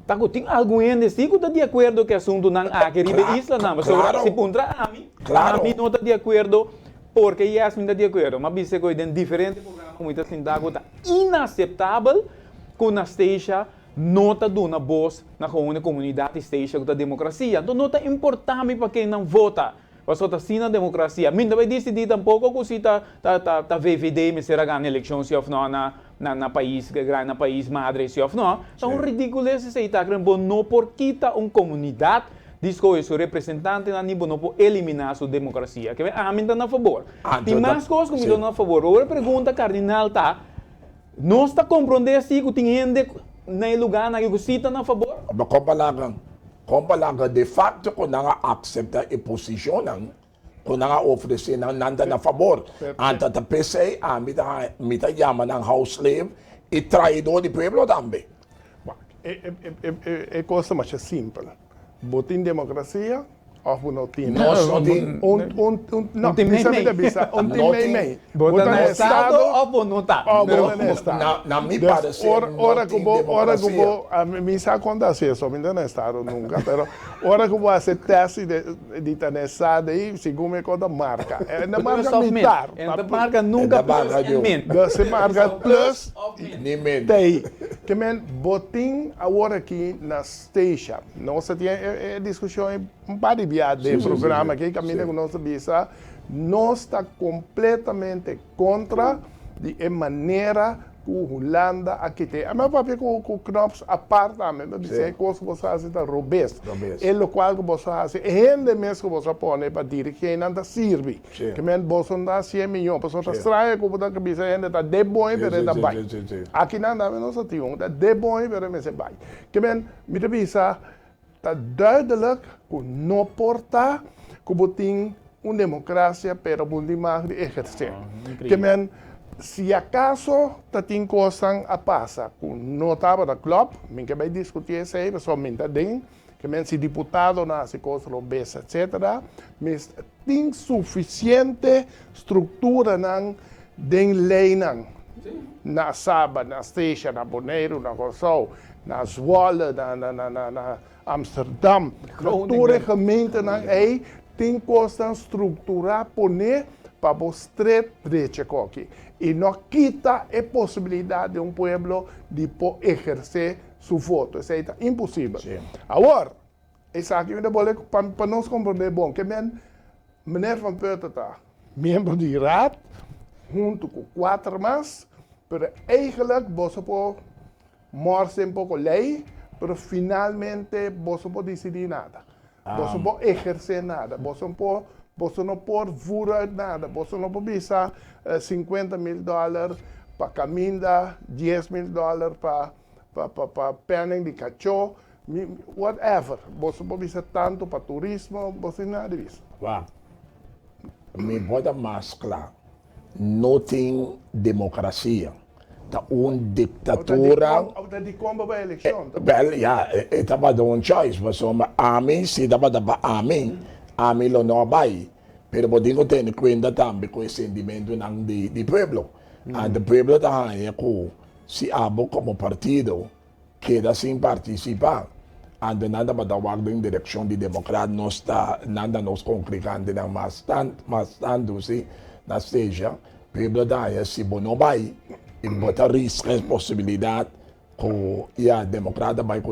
ta ku tin algun hende si ku ta di akuerdo ku e asuntunan aki riba e islanan. Pasobra si puntra ami, ami no ta di akuerdo porke Yasmin ta di akuerdo. M'a bisa ku den diferente programa ku mi ta sinta ku ta inaseptabel ku na Statia no ta duna bos na gewoon e komunidat di Statia ku ta demokrasia. Anto no ta importá mi pa ken nan vota. Pasobra ta asina demokrasia. Mi no ta bai disidí tampoko ku si ta ta ta VVD mester a gana elekshon si òf nò na na na pais grandi na pais madre si òf nò. Ta un ridikules esei ta kren bo no por kita un komunidat di skohe su representantenan ni bo no por eliminá su demokrasia. Ke ami ta na fabor. Tin mas kos ku mi ta na fabor. Ora e pregunta kardinal ta, nos ta komprondé si ku tin hende na e lugánan aki ku si ta na fabor? Bo kompará Kon palabra de facto ku nan a akseptá e posishonnan ku nan a ofresé nan, nan ta na fabor. Anta ta p'esei ami ta mi ta yama nan house slave i traidor di pueblo tambe. E kos ta masha simpel. Bo tin demokrasia òf bo no tin. Nos no tin. No, bisa mi ta bisa, un tin meimei. Bo ta na estado of bo no ta? Of bo ta na estado. Na mi parecer no tin democracia. Mi sa con ta haci eso, mi ta na estado nunca, pero ora cu bo haci test di ta na estado ey, segun mi con ta marca. E ta marca mitar. E ta marca nunca plus en min. E marca plus ni min. Tey. Ke men bo tin awor aki na Statia. Nos a tin e discusion ey un par di bia den programa aki caminda cu nos a bisa. Nos ta completamente contra di e manera cu Hulanda a kit'e. Ami a papia cu Knops apart tambe, mi a bisa e cos cu boso a haci ta robes. E locual cu boso a haci, e hende mes cu boso a pone pa dirigi nan ta sirbi. Ke men boso no ta haci'e miyo, pasobra ta straño cu bo ta bisa e hende ta de bon pero e ta bay. Aki nan tambe nos a tin un, ta de bon pero e mester bay. Ke men mi ta bisa. Ta duidelijk ku no por ta ku bo tin un demokrasia pero bo no tin mag di ehersé. Ke men si akaso ta tin kosnan a pasa ku no tabata klòp, mi ke bai diskutí esei pasobra mi ta den, ke men si diputadonan hasi kos robes etsetera, mes tin sufisiente strukturanan den leinan na Saba, na Statia, na Boneiru, na Kòrsou, na Zwolle, na Amsterdam, na tur e gemeentenan ei tin kosnan strukturá poné pa bo stret drecha koki i no kita e posibilidat di un pueblo di por ehersé su voto. Esei ta imposibel. Awor, esaki mi ta bole pa nos komprondé bon, ke men Meneer Van Putten ta miembro di raad huntu ku kuater mas, pero eigenlijk boso por Morse un poko lei, pero finalmente boso por disidí nada. Boso por ehersé nada. Boso por, boso no por voer uit nada. Boso no por bisa sinkuenta mil dòler pa kaminda, dies mil dòler pa pa pa pa penning di kachó, whatever. Boso por bisa tantu pa turismo, boso tin nada di bisa. Wak. Mi por ta mas kla, no tin demokrasia, ta un diktatura. Ota di kon bo bai elekshon? Bèl, ya, e tabata un choice, pasobra ami, si tabata pa ami, ami lo no a bai. Pero bo tin ku tene kuenta tambe ku e sentimentunan di pueblo. Anto pueblo ta haña ku si abo komo partido keda sin partisipá, anto nan tabata wak den direkshon di demokrat, nos ta, nan ta nos konkrikantenan mas tan, mas tantu si na stesia, pueblo ta haña si bo no bai i bo ta riska e posibilidat ku ya demokrat ta bai ku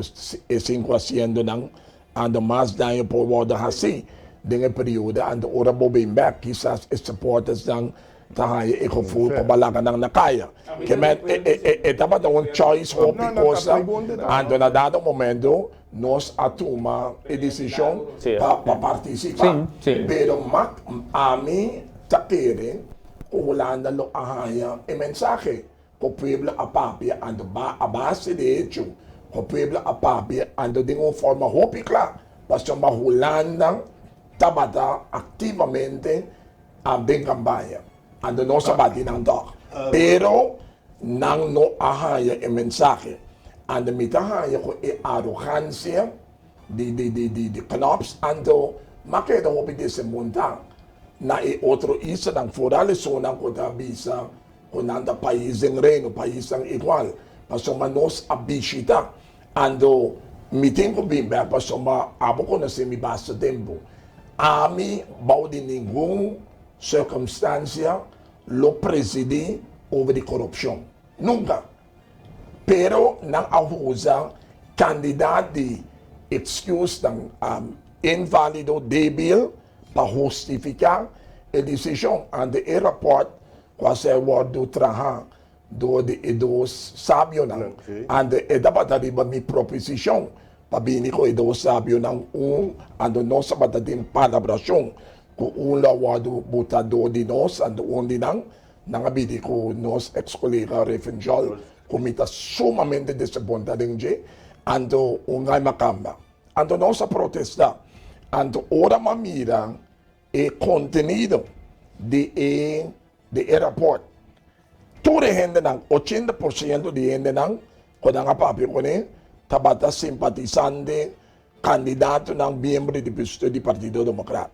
e sinku asientonan, anto mas daño por wòrdu hasí den e periodo, anto ora bo bin bèk kisas e supportersnan ta haña e gevoel ku bo a laga nan na kaya. Ke men e tabata un choice hopi cosa, anto na dado momento nos a tuma e desishon pa partisipá. Pero mak ami ta kere ku Hulanda lo a haña e mensahe ku pueblo a papia anto a base di hecho ku pueblo a papia anto den un forma hopi kla pasobra Hulanda tabata aktivamente a den kampaña, anto nos a bati nan tòg. Pero nan no a haña e mensahe. Anto mi ta haña ku e arogansia di di di di di Knops anto m'a keda hopi desembontá na e otro islanan, foral esunnan ku ta bisa ku nan ta pais den Reino, paisnan igual, pasobra nos a bishita. Anto mi tin ku bin bèk pasobra abo konosé mi basta tempu. Ami bou di ningun sirkumstansia lo presidí over di korupshon. Nunka. Pero nan a usa kandidat di ekskusnan inválido, débil, pa hustifiká e desishon. Anto e rapòrt ku a ser wòrdu traha Dor di e dos sabionan. Anto e tabata riba mi proposishon pa bini ku e dos sabionan un, anto nos tabata tin palabrashon ku un lo a wòrdu buta dor di nos, anto un di nan, nan a bini ku nos eks kolega Revenjol, ku mi ta sumamente desaponta den dje, anto un gai makamba. Anto nos a protesta. Anto ora mi a mira e kontenido di e di e rapòrt, Tur e hendenan, 80% di hendenan ku nan a papia kuné tabata simpatisante kandidatonan miembro di di Partido Demokrat.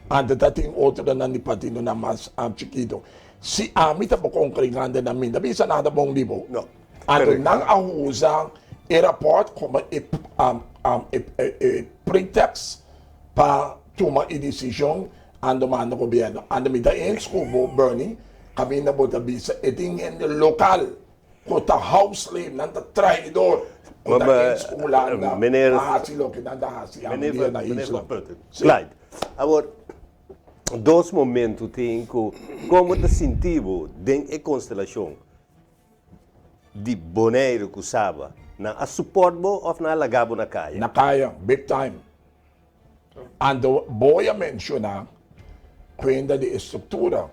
Anto ta tin otronan di partidonan mas chikito. Si ami ta bo kongregantenan mi no ta bisa nada bon di bo. Anto nan a usa e rapòrt komo e e pretext pa tuma e desishon Ando manda gobierno. Ando mi ta eens cu bo Bernie, caminda bo ta bisa e tin hende local cu ta house slave, nan ta traidor cu ta eens cu Hulanda pa haci loke nan ta haci awendia na isla. Clyde, awor dos momento tin cu como ta sinti bo den e constelacion di Boneiru cu Saba, nan a support bo of nan a laga bo na caya? Na caya, big time. Anto bo a menciona cuenta di e structura.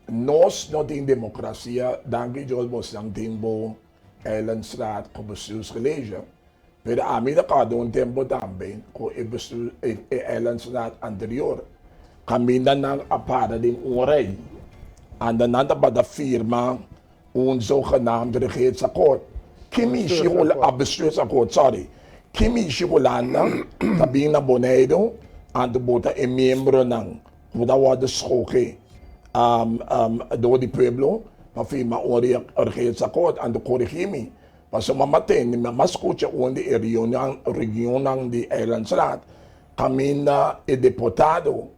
Nos no tin democracia, danki Dios bosnan tin bo Eilandsraad cu bestuurscollege, pero ami ta corda un tempo tambe cu e bestuur e Eilandsraad anterior caminda nan a para den un rij, anda nan tabata firma Un zogenaamd regeersakkoord. Ki mishi Hula, a bestuursakkoord, sorry. Ki mishi Hulanda ta bin na Boneiru anto bo ta e miembronan ku ta wòrdu skohe dor di pueblo pa firma un regeersakkoord. Anto korigí mi, pasobra mi a tende, mi a skucha un di e reunionnan di Eilandsraad kaminda e deputado,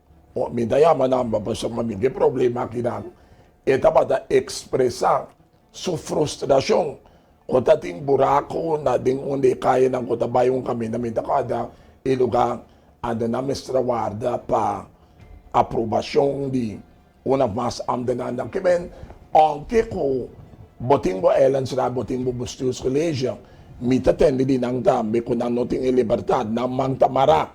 mi ta yama nan pasobra mi ke problema akinan, E tabata ekspresá su frustrashon ku ta tin buraku na den un di e kayanan ku ta bai un kaminda. Mi ta kòrda e lugá anda nan mester a warda pa aprobashon di un òf mas ámtenarnan. Ke men, ounke ku bo tin bo eilandsraad, bo tin bo bestuurscollege, mi ta tende di nan tambe ku nan no tin e libertat, nan man ta mará.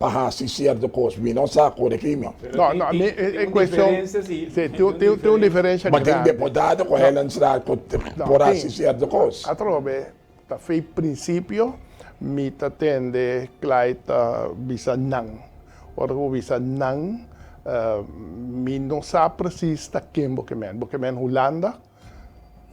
pa hasi sierto kos. Mi no sa, korigí mi. No, no, mi e kuestion, si, tin un diferensha grandi. Ma tin deputado ku Eilandsraad ku por hasi sierto kos. Atrobe, ta fei prinsipio mi ta tende Clyde ta bisa nan. Ora ku bo bisa nan, Mi no sa precies ta ken bo ke men. Bo ke men Hulanda?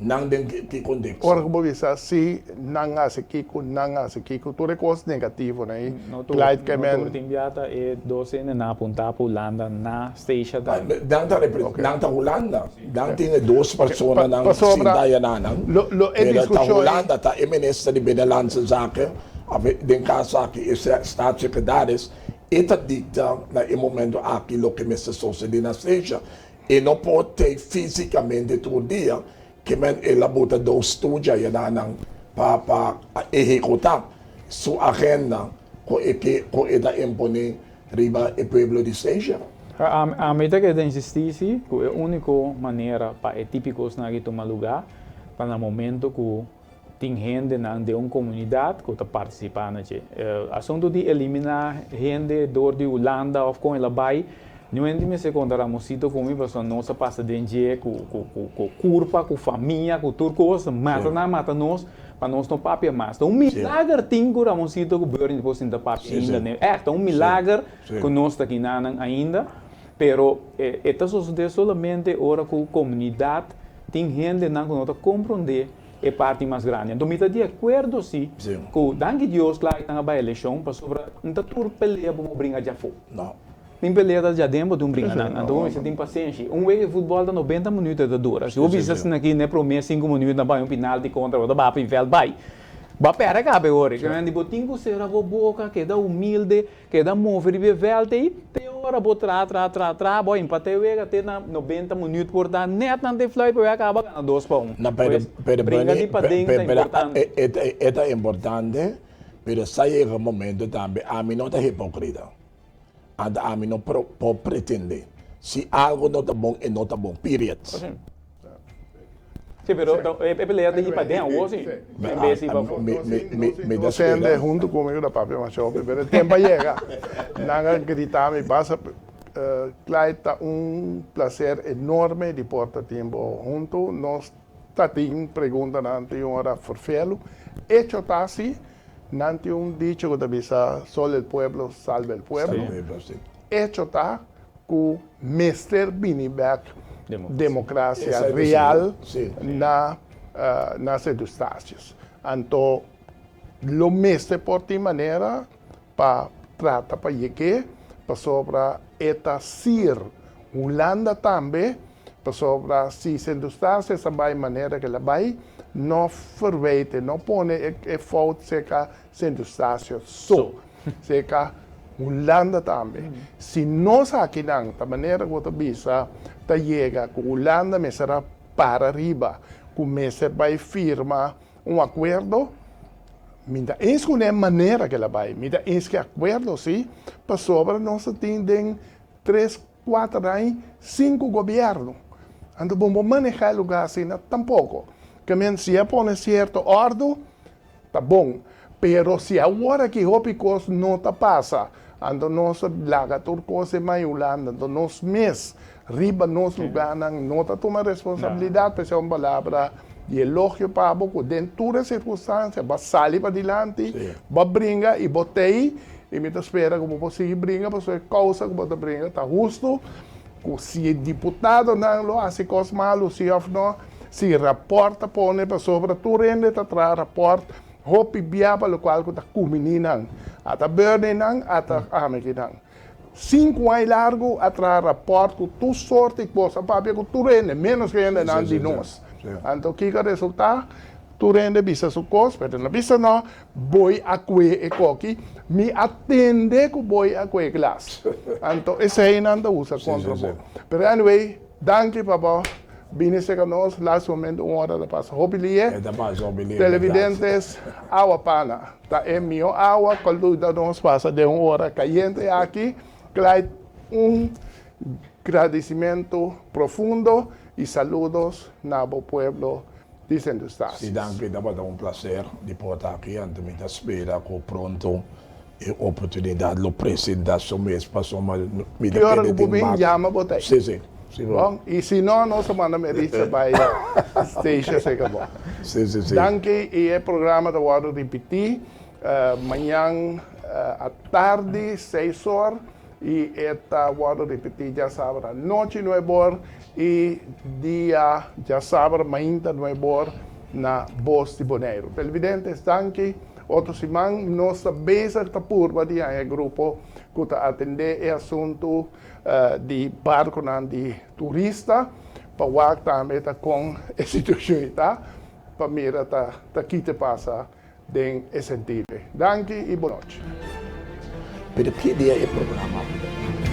Nan den ki konteksto? Ora ku bo bisa si nan hasi kiko, nan hasi kiko, tur e kos negativo nan ei. No tur, no tur tin bia ta e dos hende nan apuntá pa Hulanda na Statia tambe. Nan ta nan ta Hulanda. Nan tin e dos personanan sinta ayaná nan. Pero ta Hulanda ta e minister di Binnenlandse Zaken, of den kaso aki e staatssecretaris, e ta dikta na e momento aki loke mester sosodé na Statia. E no por tei físikamente tur dia, ke men el a buta dos studia yananan pa pa ehekutá su agenda ku e ke ku e ta imponé riba e pueblo di Statia. Ami ta keda insistí si ku e úniko manera pa e típikosnan aki tuma lugá ta na momento ku Tin hendenan den un komunidat ku ta partisipá na dje. Asuntu di eliminá hende dor di Hulanda òf kon el a bai, niun hende mester konta Ramosito ku mi pasobra nos a pasa den dje ku ku kurpa, ku famia, ku tur kos, mata nan mata nos pa nos no papia mas. Ta un milager tin ku Ramosito ku Bernie por sinta papia ainda. Ègt, ta un milager ku nos ta kinanan ainda. Pero e ta sosodé solamente ora ku komunidat tin hendenan ku no ta komprondé e parti mas grandi. Anto mi ta di akuerdo si ku danki Dios kla e tan a bai eleshon pasobra no ta tur pelea bo por bringa djafó. Tin pelea ta djaden bo tin bringa nan. Anto bo mester tin pasenshi. Un wega di futbòl ta nobenta minuut e ta dura. Si bo bisa asina aki na e promé sinku minuut nan bai un pinalti kontra bo ta baha pa e vèlt bai. Bo a pèrdè kaba e ora. Bo tin ku sera bo boka, keda humilde. Keda move riba e vèlt ei te ora bo tra tra tra tra bo a empatá e wega te na nobenta minuut por ta nèt nan te fluit pa wega kaba gana dos pa un. Na pero Pues pero bringa Bernie di paden ta pero importante. e ta e ta importante pero sa yega un momento tambe ami no ta hipocrita anta ami no por por pretende si algo no ta bon e no ta bon period. Sí, pero e pelea ta hipa den awor sí, en bes hipa afó. Mi ta Nos hende spera. huntu ku mi ku ta papia masha hopi, pero e tempu a yega. Nan a grita mi basta, Clyde ta un placer enorme di por ta tin bo huntu. Nos ta tin preguntanan tin un ora ferfelu. Echo ta si, nan tin un dicho ku ta bisa solo el pueblo salva el pueblo. Echo ta ku mester bini bek demokrasia real na na Sint Eustatius. Anto lo mester por tin manera pa trata pa yeg'é pasobra e ta sir Hulanda tambe pasobra si Sint Eustatius a bai manera ku el a bai no ferwijte no pone e fout serka Sint Eustatius so. Seka Hulanda tambe. Si nos akinan ta manera ku bo ta bisa ta yega ku Hulanda mester a para riba ku mester bai firma un akuerdo, mi ta eens ku e manera ku el a bai, mi ta eens ku e akuerdo si, pasobra nos ta tin den tres kuater aña sinku gobièrnu. Anto bo no por maneha e lugar asina tampoko. Ke men si a pone sierto òrdu. Ta bon, pero si awor aki hopi kos no ta pasa, anto nos ta laga tur kos e mai Hulanda, anto nos mes riba nos lugánan no ta tuma responsabilidat, p'esei un palabra di elogio pa bo ku den tur e sirkunstansia bo a sali padilanti, bo a bringa i bo t'ei, i mi ta spera ku bo por sigui bringa pasobra e kousa ku bo ta bringa ta hustu, ku si e diputadonan lo hasi kos malu si òf no. Si rapòrt ta pone pasobra tur hende ta traha rapòrt hopi bia pa lokual ku ta kuminí nan. Ata Burney nan, ata Ameki nan. Sinku aña largu a traha rapòrt ku tur sorti kos, a papia ku tur hende, ménos ku hendenan di nos. Anto kiko a resultá? Tur hende bisa su kos, pero no bisa no, Boi a kue e koki, mi a tende ku boi a kue glas. Anto eseinan ta usa kontra bo. Pero anyway, Danki pa bo bini serka nos las momento un ora ta pasa hopi lie. E ta pasa hopi lie. Televidentes awa pana ta e miho awa ku luda nos pasa den un ora kayente aki. Clyde un gradisimentu profundo y saludos na bo pueblo di Sint Eustatius. Si danki tabata un placer di por ta aki anto mi ta spera ku pronto E oportunidad lo presenta su mes pasobra mi ta Ki ora kere ku bo tin bin mas. yama bo ta ei. Si, si. Si bo. Bon, i si no, nos ta manda Meritza bai station serka bo. Si, si, si. Danki i e programa ta wòrdu ripití mañan atardi seis or. I e ta wòrdu ripití djasabra anochi nuebor i dia djasabra mainta nuebor na Bos di Boneiru. Televidentes, danki. Otro siman nos ta bezig ta purba di haña e grupo ku ta atendé e asuntu di barkunan di turista pa wak tambe ta kon e situashon ei ta pa mira ta ta ki ta pasa den e sentido ei. Danki i bon nochi. Pero ki dia e programa a bira?